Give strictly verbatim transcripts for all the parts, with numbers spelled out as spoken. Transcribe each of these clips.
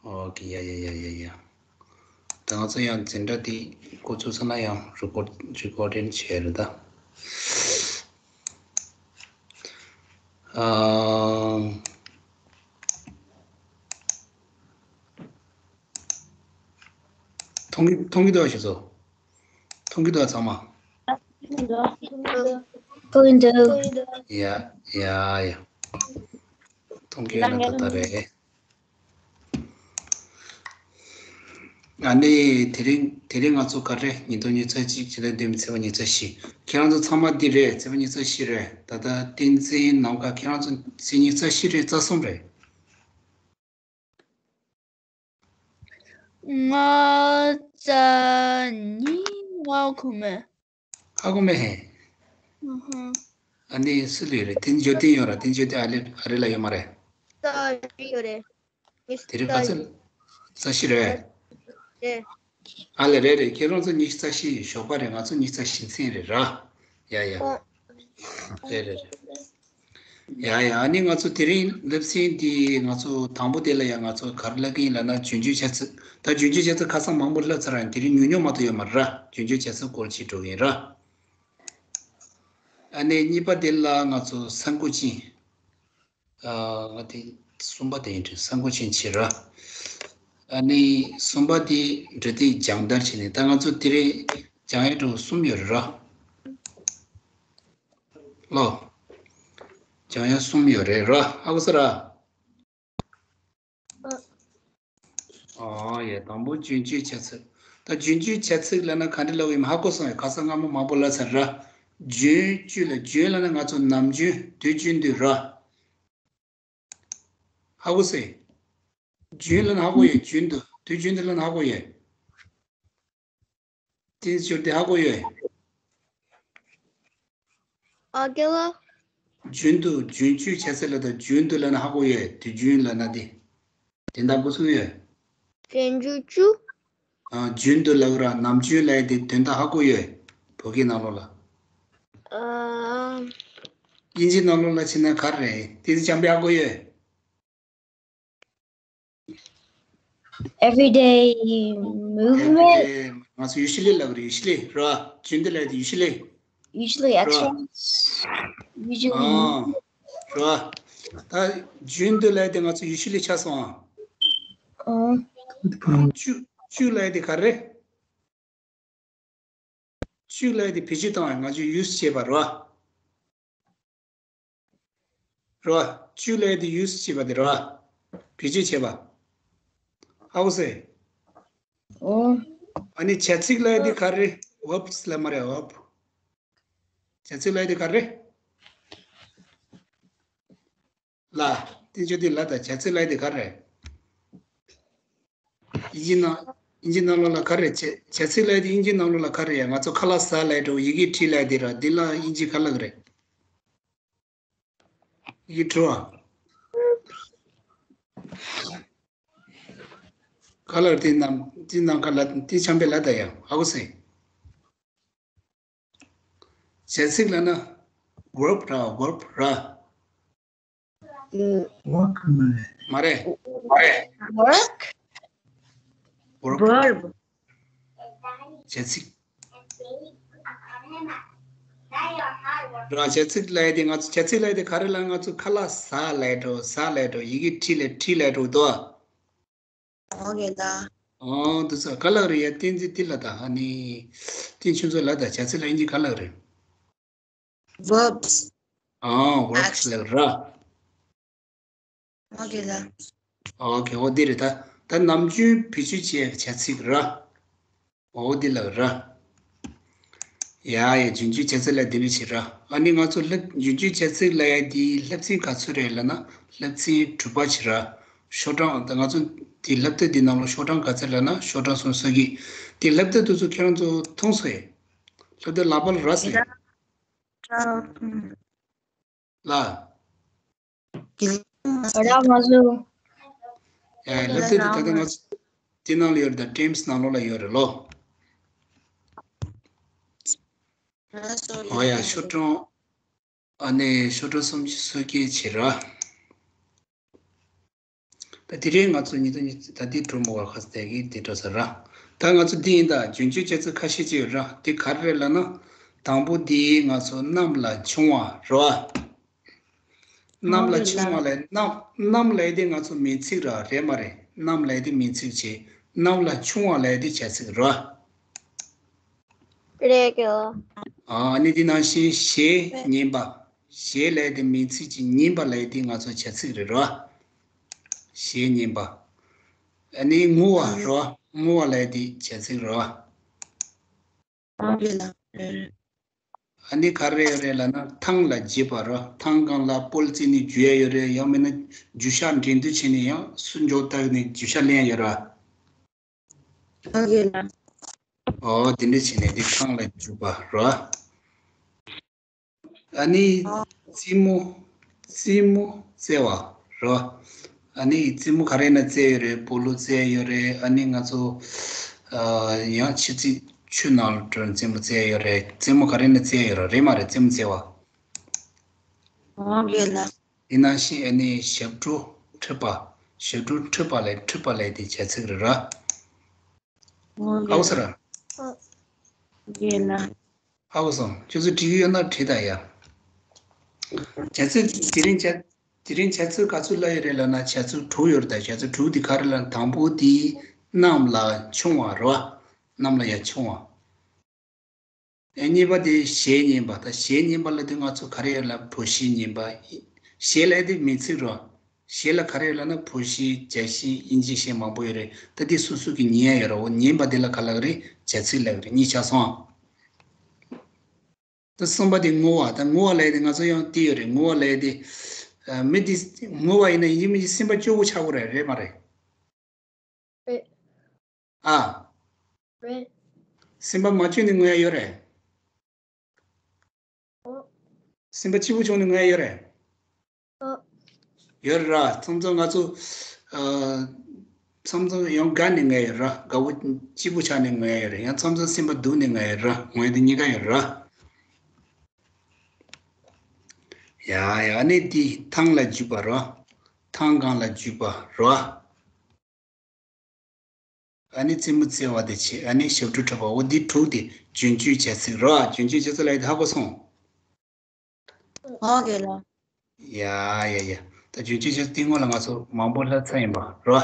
ཨོ་ཀེ། ཡ་ཡ་ཡ་ཡ་ཡ། ད་ང་ཚོ་ཡང་འཛིན་གྲྭ་འདི་འགོ་བཙུགས་ཚར་ན་ཡང་རི་ཀོཌ་རི་ཀོཌ་ཌིང་བྱས་རེད་ད། ཨ། མཐོང་གི་མཐོང་གི་འདུག་ཞུ་ཚོ། མཐོང་གི་འདུག་ཚང་མ། མཐོང་གི་འདུག་ཡ་ཡ་ཡ། མཐོང་གི་ཡོད་ན་ད་ལྟ་རེད། ཨ་ནི་དེ་རིང་དེ་རིང་ང་ཚོ་ག་རེ། ཉིས་སྟོང་ཉི་ཤུ་རྩ་གཅིག་ཕྱི་ཟླ་བདུན་པའི་ཚེས་པ་ཉི་ཤུ་རྩ་བཞི། ཁྱེད་རང་ཚོ་ཚང་མ་འདི་རེད། ཚེས་པ་ཉི་ཤུ་རྩ་བཞི་རེད། ད་ལྟ་བསྟན་འཛིན་ནམ་མཁའ། ཁྱེད་རང་ཚོ་ཚེས་ཉི་ཤུ་རྩ་བཞི་རེད། རྩ་གསུམ་རེད། ང་རྩ་གཉིས། ང་གོ་མེད། ཧ་གོ་མེད་ཧེ། ཨ་ཧ། ཨ་ནི་སུ་ལ་ཡོད་རེད། བསྟན་འབྱོར་ལྡན་ཡོད་ར། བསྟན་འབྱོར་ལྡན་ཨ་ལེ་ཨ་རེ་ལ་ཡོད་མ་རེད། ད་རེ་ཡོད་རེད། དེ་རིང་ག་ཚོད། རྩ་བཞི་རེད། རེད། ཨ་ལེ་རེད་རེད། ཁྱེད་རང་ཚོ་ཉི་ཤུ་རྩ་བཞི་ཞོགས་པ་རེད། ང་ཚོ་ཉི་ཤུ་རྩ་བཞི་མཚན་རེད་ར། ཡ་ཡ། ཨོ། རེད་རེད་རེད། ཡ་ཡ། ཨ་ནི་ང་ཚོ་དེ་རིང་སློབ་ཚན་འདི་ང་ཚོ་དང་པོ་དེ་ལ་ཡ་ང་ཚོ་ག་རེ་བསླབ་ཀྱི་ཡིན་ལབ་ན། རྒྱུན་སྤྱོད་བྱ་ཚིག་ད་རྒྱུན་སྤྱོད་བྱ་ཚིག་ཁ་སང་མང་པོ་བསླབ་ཚར་ར། དེ་རིང་ཉུང་ཉུང་མ་གཏོགས་ཡོད་མ་རེད་ར། རྒྱུན་སྤྱོད་བྱ་ཚིག་སྐོར་ཅིག་འགྲོ་གི་ཡིན་ར། ཨ་ནི་གཉིས་པ་དེ་ལ་ང་ཚོ་ས་མགོ་ཅན། ཨ། ང་དེ་གསུམ་པ་དེ་ཡིན་དུས་ས་མགོ་ཅན་བྱེད་ར། ཨ་ནི་གསུམ་པ་དེ་འབྲི་དེབ་སྦྱང་བརྡར་བྱས་ནས། ད་ང་ཚོ་དེ་རིང་སྦྱང་ཡས་གྲོགས་གསུམ་ཡོད་རེད་ར། ལོ། སྦྱང་ཡས་གསུམ་ཡོད་རེད་ར། ཧ་གོ་སོང་ར། ཨ་ཡ། དང་པོ་རྒྱུན་སྤྱོད་བྱ་ཚིག་ད་རྒྱུན་སྤྱོད་བྱ་ཚིག་ལབ་ན་ག་འདྲ་ལབ་ཡིན་ཧ་གོ་སོང་ཡ། ཁ་སང་སྔ་མོ་མང་པོ་ལབ་ཚར་ར། རྒྱུན་སྤྱོད་ལ། རྒྱུན་ལབ་ན་ང་ཚོ་ནམ་རྒྱུན་དུས་རྒྱུན་དུ་ར། ཧ་གོ་སོང་། རྒྱུན་ལབ་ན་ཧ་གོ་ཡོད། རྒྱུན་དུ། དུས་རྒྱུན་དུ་ལབ་ན་ཧ་གོ་ཡོད། དེ་ཚོ་དེ་ཧ་གོ་ཡོད། ཨ་སྐལ་བ། རྒྱུན་དུ། རྒྱུན་སྤྱོད་བྱ་ཚིག་ལབ་དང་། རྒྱུན་དུ་ལབ་ན་ཧ་གོ་ཡོད། དུས་རྒྱུན་ལབ་ན་དེ། དོན་དག་འགོ་ཚུགས་ཡོད། རྒྱུན་སྤྱོད་བཅུ། ཨ། རྒྱུན་དུ་ལབ་ར། ནམ་རྒྱུན་ལབ་ཡ་དེ་དོན་དག་ཧ་གོ་ཡོད། བོད་སྐད་ནང་ལོགས་ལ། ཨ། དབྱིན་ཇི་ནང་ལོགས་ལ་ཕྱིན་ན་ག་རེ་རེད། དེ་ཚོ་ཅང་པའི་ཧ་གོ་ཡོད། Everyday movement. Everyday. ང་ཚོ་usually ལབ་རེད། usually ར། རྒྱུན་དུ་ལབ་དེ་usually. Usually ར། exercise. Usually ཨ། movement. ར། ད་རྒྱུན་དུ་ལབ་དེ་ང་ཚོ་usually ཆགས་སོང་ཨ། ཨོ། བཅུ། བཅུ་ལབ་དེ་ག་རེ། བཅུ་ལབ་དེ་བེད་སྤྱོད་བཏང་བ། ང་ཚོས་use བྱས་པ་ར། ར། བཅུ་ལབ་དེ་use བྱས་པ་དེ་ར། བེད་སྤྱོད་བྱས་པ། ཧ་གོ་སོང་། ཨོ། ཨ་ནི་བྱ་ཚིག་ལབ་དེ་ག་རེ། verbs ལབ་མ་རེད། verb། བྱ་ཚིག་ལབ་དེ་ག་རེ། ལ། དེ་ཚོ་དེ་ལ་ད་བྱ་ཚིག་ལབ་དེ་ག་རེ། དབྱིན་ཇི་ནང་། དབྱིན་ཇི་ནང་ལོགས་ལ་ག་རེ། བྱ། བྱ་ཚིག་ལབ་དེ་དབྱིན་ཇི་ནང་ལོགས་ལ་ག་རེ་ཡ། ང་ཚོ་ཁ་ལག་ཟ་ལབ་འགྲོ། ཡི་གེ་བྲིས་ལབ་དེ་ར། འདི་ལ་དབྱིན་ཇི་ག་ལབ་གི་རེད། ཡི་གེ་བྲིས་པ། ག་ལབ་རེད། དེ་ནང་དེ་ནང་ག་ལ་དེ་ཆམ་པའི་ལ་ད་ཡ། ཧ་གོ་སོང་། བྱ་ཚིག་ལབ་ན་verb ར། verb ར། Work མ་རེད། མ་རེད། Work. Verb. Verb. བྱ་ཚིག་ར། བྱ་ཚིག་ལབ་ཡ་དེ་ང་ཚོ། བྱ་ཚིག་ལབ་ཡ་དེ་ག་རེ་ལབ། ང་ཚོ་ཁ་ལག་ཟ་ལབ་འགྲོ། ཟ་ལབ་འགྲོ། ཡི་གེ་བྲིས་ལབ། བྲིས་ལབ་འགྲོ་དོ། ཨོ་ཀེ་ད། ཨོ་འདུག་ས། ག་ལབ་རེད་ཡ། བསྟན་འཛིན་འདི་ལ་ད། ཨ་ནི་བསྟན་ཆོས་མཚོ་ལ་ད་བྱ་ཚིག་ལ་དབྱིན་ཇི་ག་ལབ་རེད། verbs. ཨོ་verbs ལབ་ར། ཨོ་ཀེ་ད། ཨོ་ཀེ། ཨོ་འདི་རེད་ད། ད་ནམ་རྒྱུན་བེད་སྤྱོད་བྱེད་བྱ་ཚིག་ར། ཨོ་འདི་ལབ་ར། ཡ་ཡ། རྒྱུན་སྤྱོད་བྱ་ཚིག་ལབ་དེ་འདྲ་བྱེད་ར། ཨ་ནི་ང་ཚོ་སློབ། རྒྱུན་སྤྱོད་བྱ་ཚིག་ལབ་ཡ་དེའི་སློབ་ཚན་ག་ཚོད་རེད་ལབ་ན། སློབ་ཚན་དྲུག་པ་བྱེད་ར། ཤོག་གྲངས་ད་ང་ཚོ་དེ་སློབ་དེབ་འདི་ནང་ལ་ཤོག་གྲངས་ག་ཚོད་ལབ་ན། ཤོག་གྲངས་སུམ་ཅུ་སོ་བརྒྱད། དེ་སློབ་དེབ་དེ་ཚོ་ཁྱེད་རང་ཚོ་མཐོང་སོང་ཡ། སློབ་དེབ་ལག་པ་ལ་རག་སོང་ཡ། ལ། རག་མ་སོང་། ཨེ། སློབ་དེབ་དེ་ད་ལྟ་ང་ཚོ་དེ་ནང་ལ་ཡོད་རེད་ད། ཊིམ་སི་ནང་ལོགས་ལ་ཡོད་རེད་ལོ། ཨོ་ཡ། ཤོག་གྲངས། ཨ་ནི་ཤོག་གྲངས་སུམ་ཅུ་སོ་བརྒྱད་བྱེད་ར། ད་ དེ་རིང་ང་ཚོ་ཉིས་སྟོང་ཉི་ཤུ་ད་ལྟའི་གྲོགས་མོ་བར་ཁ་སྟེ་གི་དེ་འགྲོ་ས་ར། ད་ང་ཚོ་འདི་ཡིན་ད་རྒྱུན་སྤྱོད་བྱ་ཚིག་ཁ་ཤས་ཅིག་ཡོད་ར། དེ་ག་རེ་རེད་ལབ་ན། དང་པོ་འདི་ང་ཚོ་གནམ་ལ་མཆོང་བ་ར། གནམ་ལ་མཆོང་བ་ལ་གནམ་གནམ་ལ་དེ་ང་ཚོ་མིང་ཚིག་ར་རེད་མ་རེད། གནམ་ལ་དེ་མིང་ཚིག་བྱས། གནམ་ལ་མཆོང་བ་ལ་དེ་བྱ་ཚིག་ར། རེད་ཀྱོ། ཨ་ནི་དེ་ནང་བཞིན་གཞས་ཉན་པ། གཞས་ལ་དེ་མིང་ཚིག་ཅིག་ཉན་པ་ལ་དེ་ང་ཚོ་བྱ་ཚིག་རེད་ར། གཞས་ཉན་པ། ཨ་ནི་ངུ་བ་ར། ངུ་བ་ལ་དེ་བྱ་ཚིག་ར། ཨ་ནི་ག་རེ་རེད་ལབ་ན་ཐང་ལ་འཇུས་པ་ར། ཐང་སྒང་ལ་སྤོལ་རྩེ་ནས་འཇུ་ཡ་ཡོད་རེད། ཡང་མིན་ན་རྒྱུ་ཤ་འདྲེན་དུས་བྱས་ནས་ཡང་སུ་འཇོག་བཏགས་ནས་རྒྱུ་ཤ་ལེན་ཡ་ཡོད་ར། ཨོ་དེ་འདྲ་བྱས་ནས་དེ་ཐང་ལ་འཇུས་པ་ར། ཨ་ནི་རྩེད་མོ། རྩེད་མོ་རྩེ་བ་ར། ཨ་ནི་རྩེད་མོ་ག་རེ་ན་རྩེ་ཡོད་རེད། སྤོ་ལོ་རྩེ་ཡོད་རེད། ཨ་ནི་ང་ཚོ་ཨ་ཡང་ཕྱི་རྩིས་ཆུ་ནང་ལ་འགྲོ་རྩེད་མོ་རྩེ་ཡོད་རེད། རྩེད་མོ་ག་རེ་ན་རྩེ་ཡོད་རེད། རེད་མ་རེད། རྩེད་མོ་རྩེ་བ། ཨོ་རེད་ལ། དེ་ནང་བཞིན་ཨ་ནི་ཞབས་བྲོ་འཁྲབ་པ། ཞབས་བྲོ་འཁྲབ་པ་ལས་འཁྲབ་པ་ལས་དེ་བྱ་ཚིག་རེད་ར། ཨོ་ཨའོ་རེད་ས་ར། རེད་ལ། ཨའོ་སོང་། ཁྱོད་ཚོ་འགྲིག་གི་ཡོད་ན་བྲིས་དང་ཡ། བྱ་ཚིག་དེ་རིང་བྱ་དེ་རིང་བྱ་ཚིག་ག་ཚོད་ལབ་ཡོད་རེད་ལབ་ན་བྱ་ཚིག་དྲུག་ཡོད་རེད། ད་བྱ་ཚིག་དྲུག་དེ་ག་རེ་ལབ་ན། དང་པོ་དེ་གནམ་ལ་མཆོང་བ་རེད་བ། གནམ་ལ་ཡ་མཆོང་བ། ཨེ་གཉིས་པ་དེ་གཞས་ཉན་པ། ད་གཞས་ཉན་པ་ལབ་དུས་ང་ཚོ་ག་རེ་ཡོད་ལབ། བོད་གཞས་ཉན་པ། གཞས་ལབ་དེ་མིང་ཚིག་རེད་བ། གཞས་ལ་ག་རེ་ཡོད་ལབ་ན་བོད་གཞས། རྒྱ་གཞས། དབྱིན་ཇི་གཞས་མང་པོ་ཡོད་རེད། ད་དེ་སོ་སོ་གི་ཉན་ཡ་ཡོད་རེད། འོ་ཉན་པ་དེ་ལ་ག་ལབ་རེད། བྱ་ཚིག་ལབ་རེད། གཉིས་ཆགས་སོང་ཨ། ད་གསུམ་པ་དེ་ངུ་བ། ད་ངུ་བ་ལབ་དེ་ང་ཚོ་ཡང་དེ་ཡོད་རེད། ངུ་བ་ལབ་དེ་ཨ་མི་དེ་ངུ་བ་ཡིན་ན་ཡིན་གཅིག་མིན་གཅིག་སེམས་པ་སྐྱོ་བོ་ཆགས་པོ་རེད། རེད་མ་རེད། རེད། ཨ། རེད། སེམས་པ་མ་སྐྱོ་ནས་ངུ་ཡ་ཡོད་རེད། ཨོ། སེམས་པ་སྐྱིད་པོ་བྱུང་ནས་ངུ་ཡ་ཡོད་རེད། ཨོ། ཡོད་རེད་ར། མཚམས་མཚམས་ང་ཚོ་ཨ་མཚམས་མཚམས་ཡང་དགའ་ནས་ངུ་ཡ་ཡོད་ར། དགའ་བོ་སྐྱིད་པོ་ཆགས་ནས་ངུ་ཡ་ཡོད་རེད། ཡང་མཚམས་མཚམས་སེམས་པ་སྡུག་ནས་ངུ་ཡ་ཡོད་ར། ངུ་ཡ་དེ་གཉིས་ཀ་ཡོད་ར། ཡ་ཡ། ཨ་ནི་དེ་ཐང་ལ་འཇུས་པ་ར། ཐང་སྒང་ལ་འཇུས་པ་ར། ཨ་ནི་རྩེད་མོ་རྩེ་བ་དེ་བྱས། ཨ་ནི་ཞབས་བྲོ་འཁྲབ་པ། འོ་འདི་དྲུག་དེ་རྒྱུན་སྤྱོད་བྱ་ཚིག་རེད་བ། རྒྱུན་སྤྱོད་བྱ་ཚིག་ལབ་ཡ་དེ་ཧ་གོ་སོང་། ཨོ་ཀེ་ལ། ཡ་ཡ་ཡ། ད་རྒྱུན་སྤྱོད་བྱ་ཚིག་དེ་སྔོན་ལ་ང་ཚོ་མང་པོ་བསླབས་ཚར་ཡིན་པ་རེད་བ།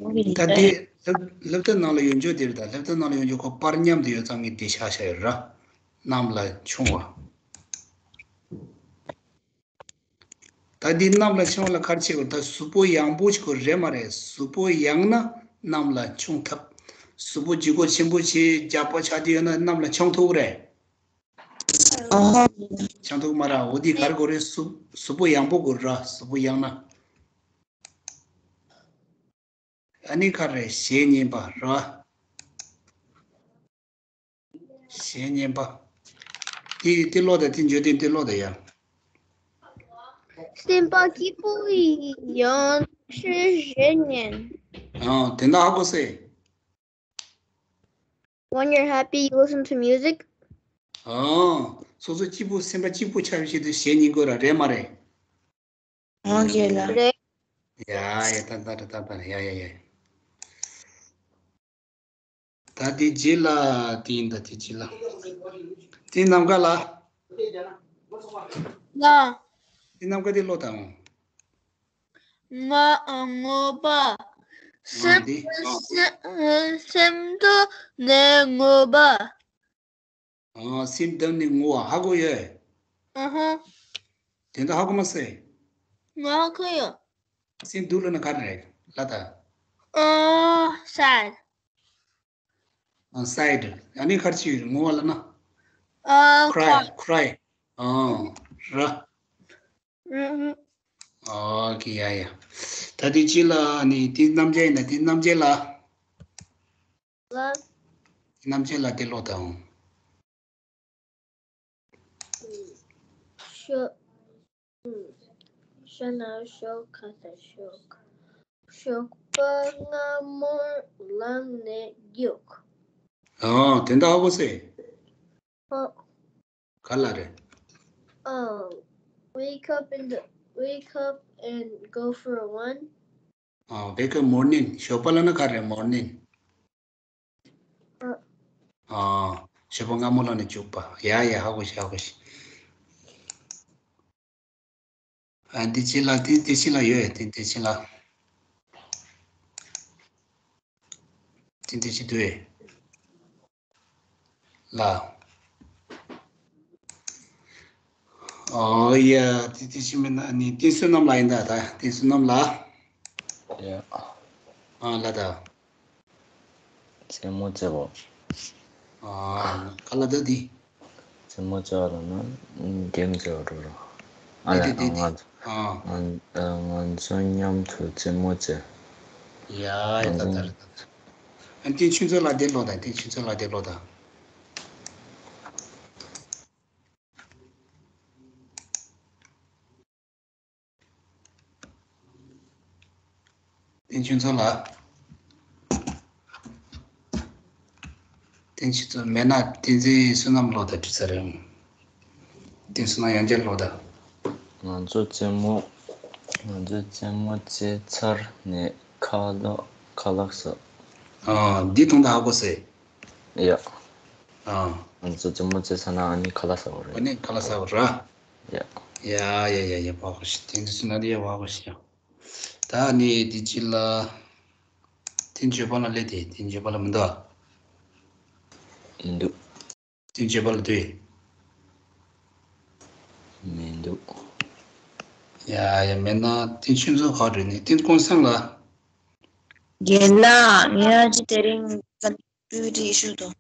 ཨོ་ཀེ་ད་ལ། དེ་སློབ་སློབ་དེབ་ནང་ལ་ཡོད་འཇོག་དེ་རེད། ད་སློབ་དེབ་ནང་ལ་ཡོད་འཇོག་ཁོ་པར་མཉམ་དུ་ཡོད་ཙང་གི་དེ་ཆགས་ཆགས་ཡོད་རེད་བ། གནམ་ལ་མཆོང་བ། ད་འདི་གནམ་ལ་མཆོང་ལ་ག་རེ་བྱེད་དགོས། ད་གཟུགས་པོ་ཡངས་པོ་བྱེད་དགོས་རེད་མ་རེད། གཟུགས་པོ་ཡངས་ན་གནམ་ལ་མཆོང་ཐུབ། གཟུགས་པོ་ལྗིད་ཁོག་ཆེན་པོ་བྱས་རྒྱགས་པ་ཆགས་བསྡད་ཡོད་ན་གནམ་ལ་མཆོང་ཐུབ་ཀྱི་རེད། ཨ་ཧ། མཆོང་ཐུབ་མ་རེད། འོ་འདི་ག་རེ་དགོས་རེད། གཟུགས་གཟུགས་པོ་ཡངས་པོ་དགོས་རེད། གཟུགས་པོ་ཡངས་ན། ཨ་ནི་ག་རེ་རེད། གཞས་ཉན་པ་རེད། གཞས་ཉན་པ། དེ་དེ་ཀློག་དང་། དེ་འཇོག་དེ་དེ་ཀློག་དང་ཡ། སེམས་པ་སྐྱིད་པོ་ཡིན་ཡང་ཆོས་གཞས་ཉན། ཨང་། དེ་འདྲ་ཧ་གོ་སོང་། When you're happy, you listen to music. ཨང་། སོ་སོ་སྐྱིད་པོ། སེམས་པ་སྐྱིད་པོ་ཆགས་པའི་ཆེད་དུ་གཞས་ཉན་དགོས་ར། རེད་མ་རེད། ཨང་། རེད་ལ། རེད། ཡ་ཡ། ད་ད་ད་ད་ད། ཡ་ཡ་ཡ། ད་དེ་རྗེས་ལ་དེ་ཡིན། ད་དེ་རྗེས་ལ་དེ་ནམ་མཁའ་ལ། ལ། དེ་ནམ་མཁའ་དེ་ཀློག་དང་། ང་ངོ་པ། ཨ་སེམས་དེ། སེམས་སེམས་གཏམ་ནས་ངོ་པ། ཨ་སེམས་གཏམ་ནས་ངོ་བ། ཧ་གོ་ཡོད། ཨ་ཧ། དེ་འདྲ་ཧ་གོ་མ་སོང་། ང་ཧ་གོ་ཡོད། སེམས་སྡུག་ལབ་ན་ག་རེ་རེད་ལབ་དང་། ཨ་སེཌ། ཨ་སེཌ། ཨ་ནི་ག་རེ་བྱས་ཡོད་རེད། ངོ་བ་ལབ་ན། ཨ་ཁྲའི། ཁྲའི། ཁྲའི། ཨ་ར། ཨ་ཀེ། ཡ་ཡ། ད་དེ་རྗེས་ལ་ནི་དེ་རྣམ་བཅད་ཡིན་ན་དེ་རྣམ་བཅད་ལ། ལ། རྣམ་བཅད་ལ་དེ་ཀློག་དང་། ཤོ། ཤ་ན་ཤོ་ཁ་ས་ཤོག་ཤོག་པ་སྔ་མོར་ལངས་ནས་རྒྱུག་ཨ་དེ་འདྲ་ཧ་གོ་སོང་། ཨ། ག་ལ་རེད། ཨ། Wake up in the Wake up and go for a run. ཨ། Wake up, morning. ཞོགས་པ་ལབ་ན་ག་རེ་རེད། Morning. ཨ། ཨ། ཞོགས་པ་སྔ་མོ་ལ་ནི་རྒྱུག་པ། ཡ་ཡ། ཧ་གོ་ཤག་ཧ་གོ་ཤག་ཨ། འདི་ཕྱི་ལ། འདི་འདི་ཕྱི་ལ་ཡོད། འདི་འདི་ཕྱི་ལ། འདི་འདི་ཕྱི་དུས་ལ། ཨོ་ཡ། འདི་འདི་ཕྱི་མིན་ན་ནི་བསྟན་བསོད་ནམས་ལགས་ཡིན་ད། ད་བསྟན་བསོད་ནམས་ལགས། ཡ། ཨ་ལ་ད། རྩེད་མོ་རྩེ་བ། ཨ། ག་ལ་ད་འདི། རྩེད་མོ་རྩེ་བ་ལབ་ན་གེམ་རྩེ་བ་འགྲོ་རོགས། ཨ་ལ། དེ་དེ་དེ། ང་ཨ། ང་ང་ཚོ་མཉམ་དུ་རྩེད་མོ་རྩེ། ཡ་ཡ། ད་ད་ད་ད། ཨ། དེ་ཆུ་མཛོད་ལ་དེ་ལོ་ད། དེ་ཆུ་མཛོད་ལ་དེ་ལོ་ད། བསྟན་ཆོས་མཚོ་ལགས། བསྟན་ཆོས་མཚོ་མེད་ན་བསྟན་འཛིན་བསོད་ནམས་ལོ་ད་འདྲི་ས་རེད། བསྟན་བསོད་ནམས་ཡང་བསྐྱར་ལོ་ད། ང་ཚོ་རྩེད་མོ། ང་ཚོ་རྩེད་མོ་རྩེ་ཚར་ནས་ཁ་ལག་ཁ་ལག་ཟ། ཨ། འདི་དོན་དག་ཧ་གོ་སོང་། ཡ། ཨ། ང་ཚོ་རྩེད་མོ་རྩེ་ཚར་ན་ཨ་ནི་ཁ་ལག་ཟ་བ་རེད། ཨ་ནི་ཁ་ལག་ཟ་བ་ར། ཡ། ཡ་ཡ་ཡ་ཡ། བ་གོ་ཤི། དེ་འདི་སུ་ན་དེ་ཡ་བ་གོ་ཤི་ཡ། ད་ནི་དེ་ཅི་ལ། དེ་འཇོད་པ་ལ་སླེབས་ཏེ། དེ་འཇོད་པ་ལ་མི་འདུག་ཨ། མི་འདུག་དེ་འཇོད་པ་ལ་འདུག་མི་འདུག་ཡ་ཡ། མེད་ན་དེ་ཆུ་མཛོད་ཁག་རེད་ནི། དེ་ཀུན་བཟང་ལ། རྒན་ལགས། ངས་ཨ་ཅེ་དེ་རིང་བཀའ་འདྲི་ཞུ་དང་།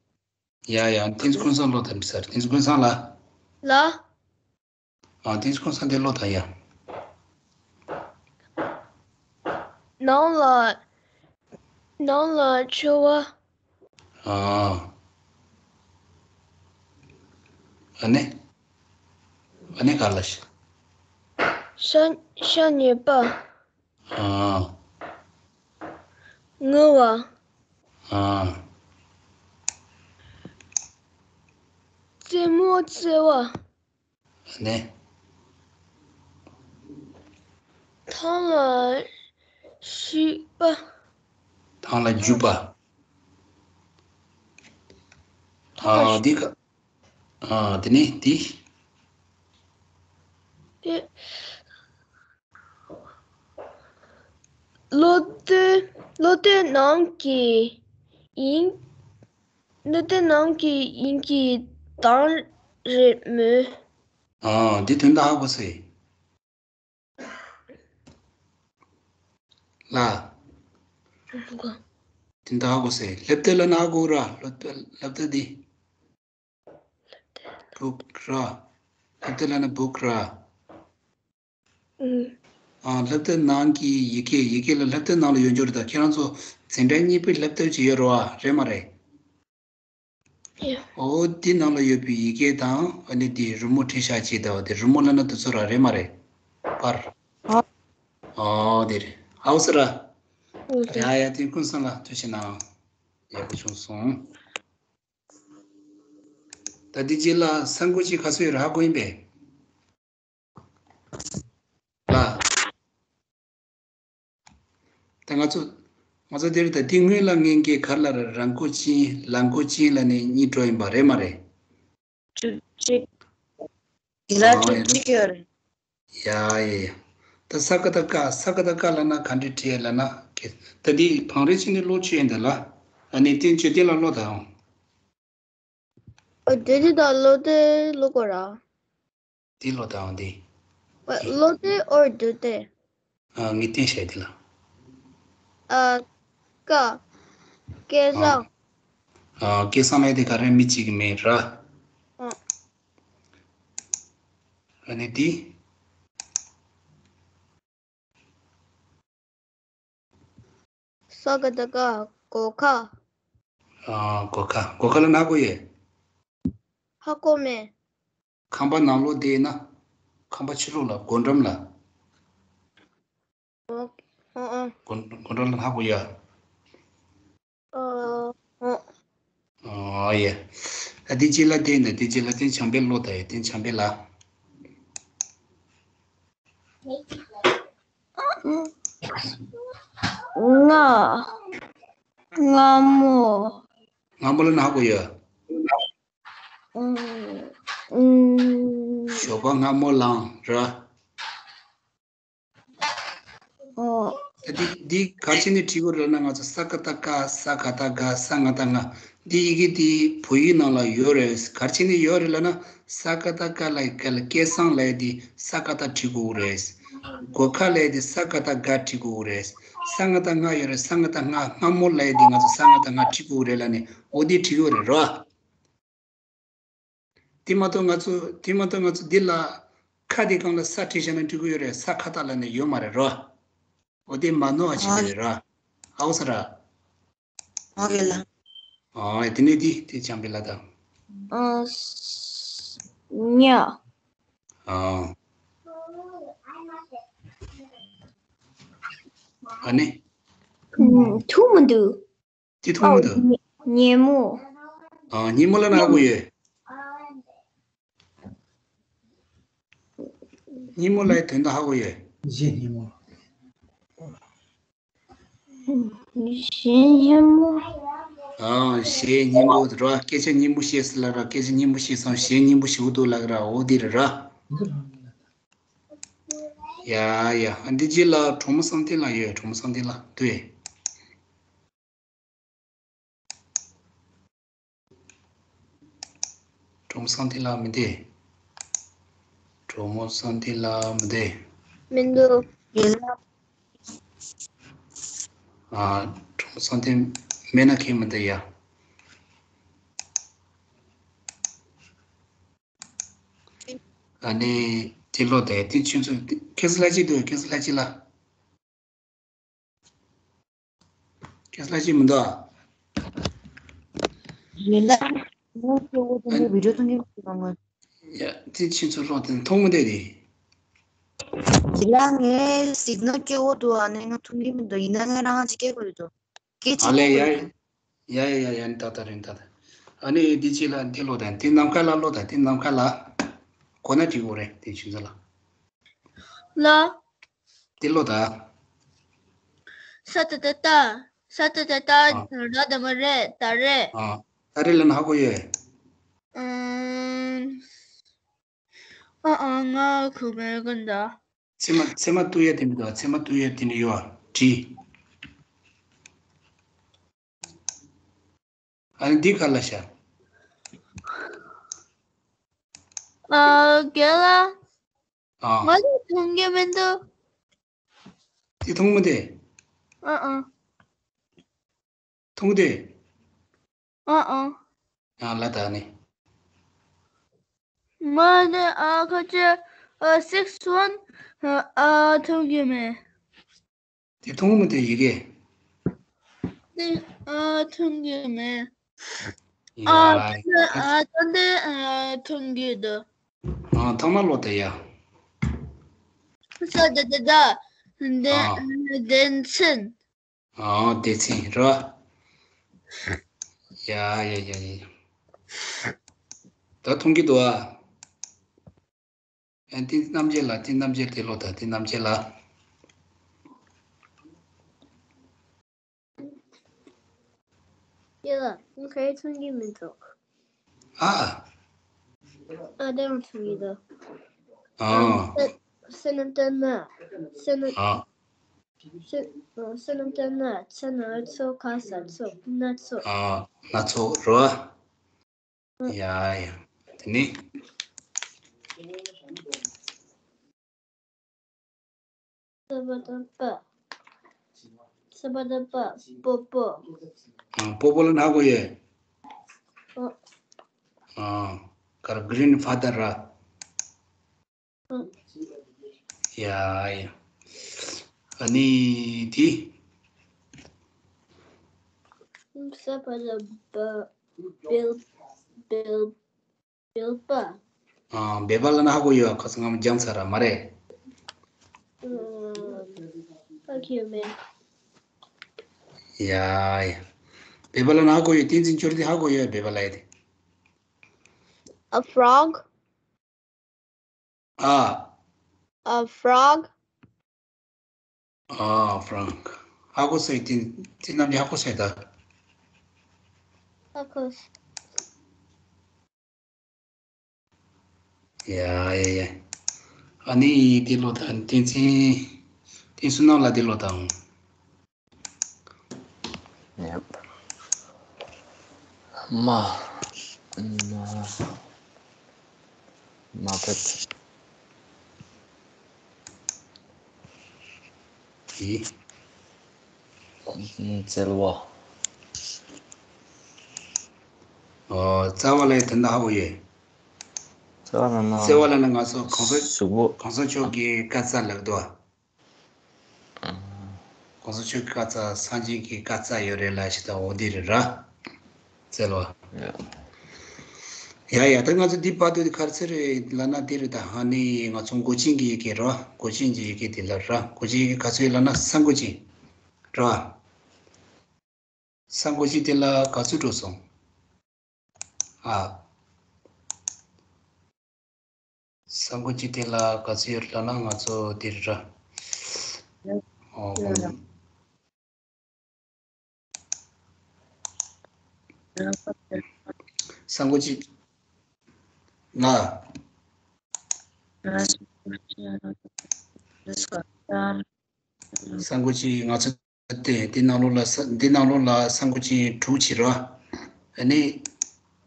ཡ་ཡ། དེ་ཀུན་བཟང་ལོ་ད་འདྲི་ས་རེད། དེ་ཀུན་བཟང་ལ། ལ། ཨ། དེ་ཁོང་ས་འདི་ལོ་ད་ཡ། ནང་ལ། ནང་ལ་ཆུ་བ། ཨ། ཨ་ནི། ཨ་ནི་ག་ལ་ཤི། ཤ་ཤ་ཉེས་པ། ཨ། ངུ་བ། ཨ། རྩེད་མོ་རྩེ་བ། ཨ་ནི། ཐང་ལ་བཞུགས་པ། ཐང་ལ་བཞུགས་པ། ཨ། འདི་ག་ཨ། དེ་ནས་འདི། ཨེ། བློ་གཏད། བློ་གཏད་ནང་གི་ཡིན། བློ་གཏད་ནང་གི་ཡིན་གྱི་དང་རེད་མོད། ཨ། འདི་དོན་དག་ཧ་གོ་སོང་། ལ། དོན་དག་ཧ་གོ་སོང་། སླེབས་ཏེ་ལ་ན་ཧ་གོ་ར། སླེབས་ཏེ། སླེབས་ཏེ་འདི། བུག་ར། སླེབས་ཏེ་ལ་ན་བུག་ར། ཨ། སླེབས་ཏེ་ནང་གི་ཡི་གེ། ཡི་གེ་ལ་སླེབས་ཏེ་ནང་ལ་ཡོད་འཇོག་རེད། ད་ཁྱེད་རང་ཚོ་འཛིན་གྲྭ་གཉིས་པའི་སླེབས་ཏེ་ཅིག་ཡོད་རེད་བ། རེད་མ་རེད། ཡོད། ཨོ། འདི་ནང་ལ་ཡོད་པའི་ཡི་གེ་དང་ཨ་ནི་འདི་རི་མོ་བྲིས་བཞག་ཅིག་ད་བ། དེ་རི་མོ་ལ་ན་དེ་ཚོ་ར། རེད་མ་རེད། པར། ཨོ། དེ་རེད། ཨའོ་ས་ར། ཡ་ཡ། དེ་ཀུན་བཟང་ལ་ཐུགས་རྗེ་གནང་། ཡག་པོ་བྱུང་སོང་། ད་འདི་རྗེས་ལ་ས་འགུལ་ཅིག་ག་ཚོད་ཡོད་རེད་ཧ་གོ་ཡིན་པས། ལ། ད་ང་ཚོ། ང་ཚོ་འདིར་ད་འདི་སྔོན་ལ་ངེད་ཀྱི་གར་ལ་ར་རང་མགོ་ཅན། ལ་མགོ་ཅན་ལ་ནི་གཉིས་འགྲོ་ཡིན་པ་རེད་མ་རེད། དྲུག་ཅུ། ཡི་ལ་ཨ། དྲུག་ཅུ་ཡོད་རེད། ཡ་ཡ་ཡ། ད་ས་ཀ་བཏགས་སྐ། ས་ཀ་བཏགས་སྐ་ལབ་ན་ག་འདྲ་བྲིས་ལབ་ན། ད་འདི་བང་རིམ་བྱས་ནས་ཀློག་ཆོག་ཡིན་ད་ལ། ཨ་ནི་བསྟན་ཆོས་བསྟན་ལ་ཀློག་དང་། ཨ། དེ་དེ་དང་བློ་གཏད་ཀློག་དགོས་ར། དེ་ཀློག་དང་འདི། བློ་གཏད་ཨོར་བསྡུ་སྟེ། ཨ། ངས་བསྟན་བྱས་དེ་ལ། ཨ། སྐ། སྐལ་བཟང་། ཨ། སྐལ་བཟང་ལབ་དེ་ག་རེ་མི་གཅིག་གི་མིང་ར། ཨ། ཨ་ནི་འདི། ས་ཀ་བཏགས་སྐ། སྒོ་ཁ། ཨ། སྒོ་ཁ། སྒོ་ཁ་ལ་ན་གོ་ཡེ། ཧ་གོ་མེད། ཁང་པ་ནང་ལོགས་བསྡད་ན། ཁང་པ་ཕྱི་ལོགས་ལ། སྒོ་འགྲམ་ལ། ཨོ། ཨོ། ཨོ། སྒོ་སྒོ་འགྲམ་ལ་ཧ་གོ་ཡ། ཨོ། ཨོ། ཨོ་ཡ། ཨ། དེ་རྗེས་ལ་བསྟན་ན། དེ་རྗེས་ལ་བསྟན་བྱམས་པའི་ཀློག་དང་ཡ། བསྟན་བྱམས་པའི་ལ། ང་། སྔ་མོ། སྔ་མོ་ལ་ན་ཧ་གོ་ཡོད། ཨུམ། ཨུམ། ཞོགས་པ་སྔ་མོ་ལངས་ར། ཨོ། ད་འདི་འདི་ག་རེ་བྱས་ནས་བྲིས་དགོས་རེད་ལབ་ན། ང་ཚོ་ས་ཀ་བཏགས་སྐ། ས་ག་བཏགས་སྒ། ས་ང་བཏགས་སྔ། འདི་ཡི་གེ་འདི་བོད་ཡིག་ནང་ལ་ཡོད་རེད། ག་རེ་བྱས་ནས་ཡོད་རེད་ལབ་ན། ས་ཀ་བཏགས་སྐ་ལ་སྐ་ལ་སྐད་གསང་ལབ་ཡ་འདི་ས་ཀ་བཏགས་བྲིས་དགོས་རེད། སྒོ་ཁ་ལབ་ཡ་འདི་ས་ག་བཏགས་སྒ་བྲིས་དགོས་རེད། ས་ང་བཏགས་སྔ་ཡོད་རེད། ས་ང་བཏགས་སྔ། སྔ་མོ་ལབ་ཡ་འདི་ང་ཚོ་ས་ང་བཏགས་སྔ་བྲིས་དགོས་རེད་ལབ་ནས་འོ་འདི་བྲིས་ཡོད་རེད་རོ། དེ་མ་གཏོགས་ང་ཚོ་དེ་མ་གཏོགས་ང་ཚོ་འདི་ལ་ཁ་དེ་སྒང་ལ་ས་བྲིས་བཞག་ན་འགྲིག་གི་ཡོད་རེད། ས་ཁ་བཏགས་ལབ་ནས་ཡོད་མ་རེད་རོ། འོ་དེ་མ་ནོར་བ་བྱེད་ཀྱི་རེད་རོ། ཧ་གོ་སོང་ར། ཨོ་ཁེ་ལ། ཨོ་དེ་ནས་དེ་དེ་བྱམས་པའི་ལ་དང་། ཨ། ཉ། ཨོ། ཨ་ནི། ཨུམ། ཐུག་མི་འདུག་དེ་མཐོང་མི་འདུག་ཉ། ཉིན་མོ། ཨ། ཉིན་མོ་ལ་ན་ཧ་གོ་ཡོད། ཉིན་མོ་ལ་དོན་དག་ཧ་གོ་ཡོད། གཞེས་ཉིན་མོ། གཞེས་ཉིན་མོ། ཨ། གཞེས་ཉིན་མོ་ར། སྐད་ཆ་སྙན་པོ་བཤད་ཟེར་ལབ་ར། སྐད་ཆ་སྙན་པོ་བཤད་སོང་། གཞས་སྙན་པོ་ཞེ་པོ་འདུག་ལབ་ར། འོ་དེ་རེད་ར། ཡ་ཡ། ཨ། འདི་རྗེས་ལ་གྲོགས་མོ་བསམ་གཏན་ལགས་ཡོད། གྲོགས་མོ་བསམ་གཏན་ལགས་འདུག་གས། གྲོགས་མོ་བསམ་གཏན་ལགས་མི་འདུག་གྲོགས་མོ་བསམ་གཏན་ལགས་མི་འདུག་མི་འདུག་ཡིན་ན། ཨ། གྲོགས་མོ་བསམ་གཏན་མེད་ན་ཁྱད་མི་འདུག་ཡ། ཨ་ནི་དེ་ལོ་དེ་དེ་ཁྱེད་ཚོ་ཁེ་སི་ལ་ཅི་འདུག་ཁེ་སི་ལ་ཅི་ལ། ཁེ་སི་ལ་ཅི་མི་འདུག་མི་འདུག་ངའི་སྐྱེ་བོ་དེ་འདྲའི་བི་ཌིའོ་མཐོང་གི་མི་འདུག་ང་། ཡ། དེ་ཁྱེད་ཚོ་ལོ་དེ་མཐོང་མི་འདུག་དེ། ཡིན་ན་ངའི་སིག་ནལ་སྐྱོ་བོ་འདུག་ཨ་ནི་ང་མཐོང་གི་མི་འདུག་ཡིན་ན་ངས་རང་ཅིག་སྐད་དགོས་ཡོད་དོ། སྐད་ཨ་ཆ་ལས་ཡ། ཡ་ཡ་ཡ་ཡ། ནི་ཏག་ཏག་རེད། ནི་ཏག་ཏག་ཨ་ནི་འདི་ཅི་ལ་འདི་ལོ་དང་འདི་ནམ་མཁའ་ལ་ལོ་དང་འདི་ནམ་མཁའ་ལ་གོ་ན་འགྲིག་གོ་རེད། དེ་ཆུ་ཚོད་ལ། ལ། འདི་ལོ་ད། ས་ཏ་ཏ་ཏ། ས་ཏ་ཏ་ཏ། ཨ། ར་ད་མ་རེད། ད་རེད། ཨ། ད་རེད་ལ་ན་ཧ་གོ་ཡོད། ཨང་། ཨ་ཨ། ང་ཁུ་མེ་གན་ད། ཚེར་མ་ཚེར་མ་གཏུབ་ཡ་དེ་མི་འདུག་ཚེར་མ་གཏུབ་ཡ་དེ་འདྲ་ཡོད་བྲིས། ཨ་ནི་འདི་ག་ལ་ཤ། ཨ། རྒན་ལགས། ཨ། ང་ལ་མཐོང་གི་མི་འདུག་དེ་མཐོང་མི་འདུག་ཨ་ཨ། མཐོང་འདུག་ཨ་ཨ། ཨ་ལ་ད་ནི། ང་ནི་ཨ་ཁ་ཆེ་ཨ་six one ཨ་མཐོང་གི་མེད། དེ་མཐོང་མི་འདུག་ཡི་གེ་དེ་ཨ་མཐོང་གི་མེད། ཡ། ཨ་ཨ་ད་འདི་ཨ་མཐོང་གི་འདུག་ཨ་ཐ་མ་ལོ་དེ་ཡ། ས་ད་ད་ད། འདི། ཨ། སྡེ་ཚན། ཨ། སྡེ་ཚན་ར། ཡ་ཡ་ཡ་ཡ། ད་མཐོང་གི་འདུག་ཨ། ཨ། དེ་རྣམ་འབྱེད་ལ། དེ་རྣམ་འབྱེད་དེ་ལོ་ད། དེ་རྣམ་འབྱེད་ལ། ཡ། ང་ཁ་ཡི་མཐོང་གི་མི་འདུག་ཨ། ཨ། དེ་རང་མཐོང་གི་འདུག་ཨ། ཨ། ས་ས་ནམ་ཏན་ན། ས་ན། ཨ། ས། ཨ། ས་ནམ་ཏན་ན། ཚ་ན་ཚོ། ཁ་ས་ཚོ། སྣ་ཚོ། ཨ། སྣ་ཚོ་རོ། ཡ་ཡ། དེ་ནི། ས་པ་ད་པ། ས་པ་ད་པ། པོ་པོ། ཨ། པོ་པོ་ལ་ན་གོ་ཡེ། ཨ། ཨ། གར་གྷི་རིན་ཕ་དར་ར། ཨ། ཡ་ཡ། ཨ་ནི་དེ། ས་པ་ད་པ། བེལ། བེལ། བེལ་པ། ཨ། བེལ་པ་ལ་ན་ཧ་གོ་ཡོད། ཁ་སང་ང་སྦྱངས་ཚར་ར་མ་རེད། ཨ། ཧ་གོ་མེད། ཡ་ཡ། བེལ་པ་ལ་ན་ཧ་གོ་ཡོད། བསྟན་འཛིན་ཆོས་སྒྲོན་ཧ་གོ་ཡོད། བེལ་པ་ལ་ཡ་དེ། A frog. ཨ། A frog. ཨ། ཕྲང་། ཧ་གོ་སོང་། དེ་དེ་རྣམས་ཀྱིས་ཧ་གོ་སོང་ད། Of course. ཡ་ཡ་ཡ། ཨ་ནི་འདི་ཀློག་དང་། བསྟན་འཛིན། བསྟན་བསོད་ནམས་ལགས་འདི་ཀློག་དང་། Yep. མ། མ། མ་ཕེབས། ཡི། བཙལ་བ། ཨོ། བཙལ་བ་ལ་དོན་དག་ཧ་གོ་ཡོད། བཙལ་བ་ལ་ན། བཙལ་བ་ལ་ན་ང་ཚོ་གོང་ས་གཟུགས་པོ། གོང་ས་མཆོག་གི་བཀའ་སྩལ་ལབ་འདུག་གོང་ས་མཆོག་གི་བཀའ་སྩལ། སངས་རྒྱས་ཀྱི་བཀའ་སྩལ་ཡོད་རེད་ལབ་ཞིག་དང་། འོ་འདི་རེད་ར། བཙལ་བ། ཡ་ཡ། ད་ང་ཚོ་འདི་བར་དུ་འདི་ག་རེ་ཟེར་རེད་ལབ་ན་འདི་རེད། ད་ཨ་ནི་ང་ཚོ་མགོ་ཅན་གྱི་ཡི་གེ་ར། མགོ་ཅན་གྱི་ཡི་གེ་དེ་ལ་ར། མགོ་ཅན་ཡི་གེ་ག་ཚོད་ཡོད་ལབ་ན་ས་མགོ་ཅན་ར། ས་མགོ་ཅན་དེ་ལ་ག་ཚོད་འགྲོ་སོང་། ཨ། ས་མགོ་ཅན་དེ་ལ་ག་ཚོད་ཡོད་ལབ་ན་ང་ཚོ་འདིར་ར། ཨོ། ས་མགོ་ཅན་ལ། ས་མགོ་ཅན་ང་ཚོ་དེ་འདི་ནང་ལོགས་ལ་ས། འདི་ནང་ལོགས་ལ་ས་མགོ་ཅན་དྲུག་ཅིག་ར། ཨ་ནི་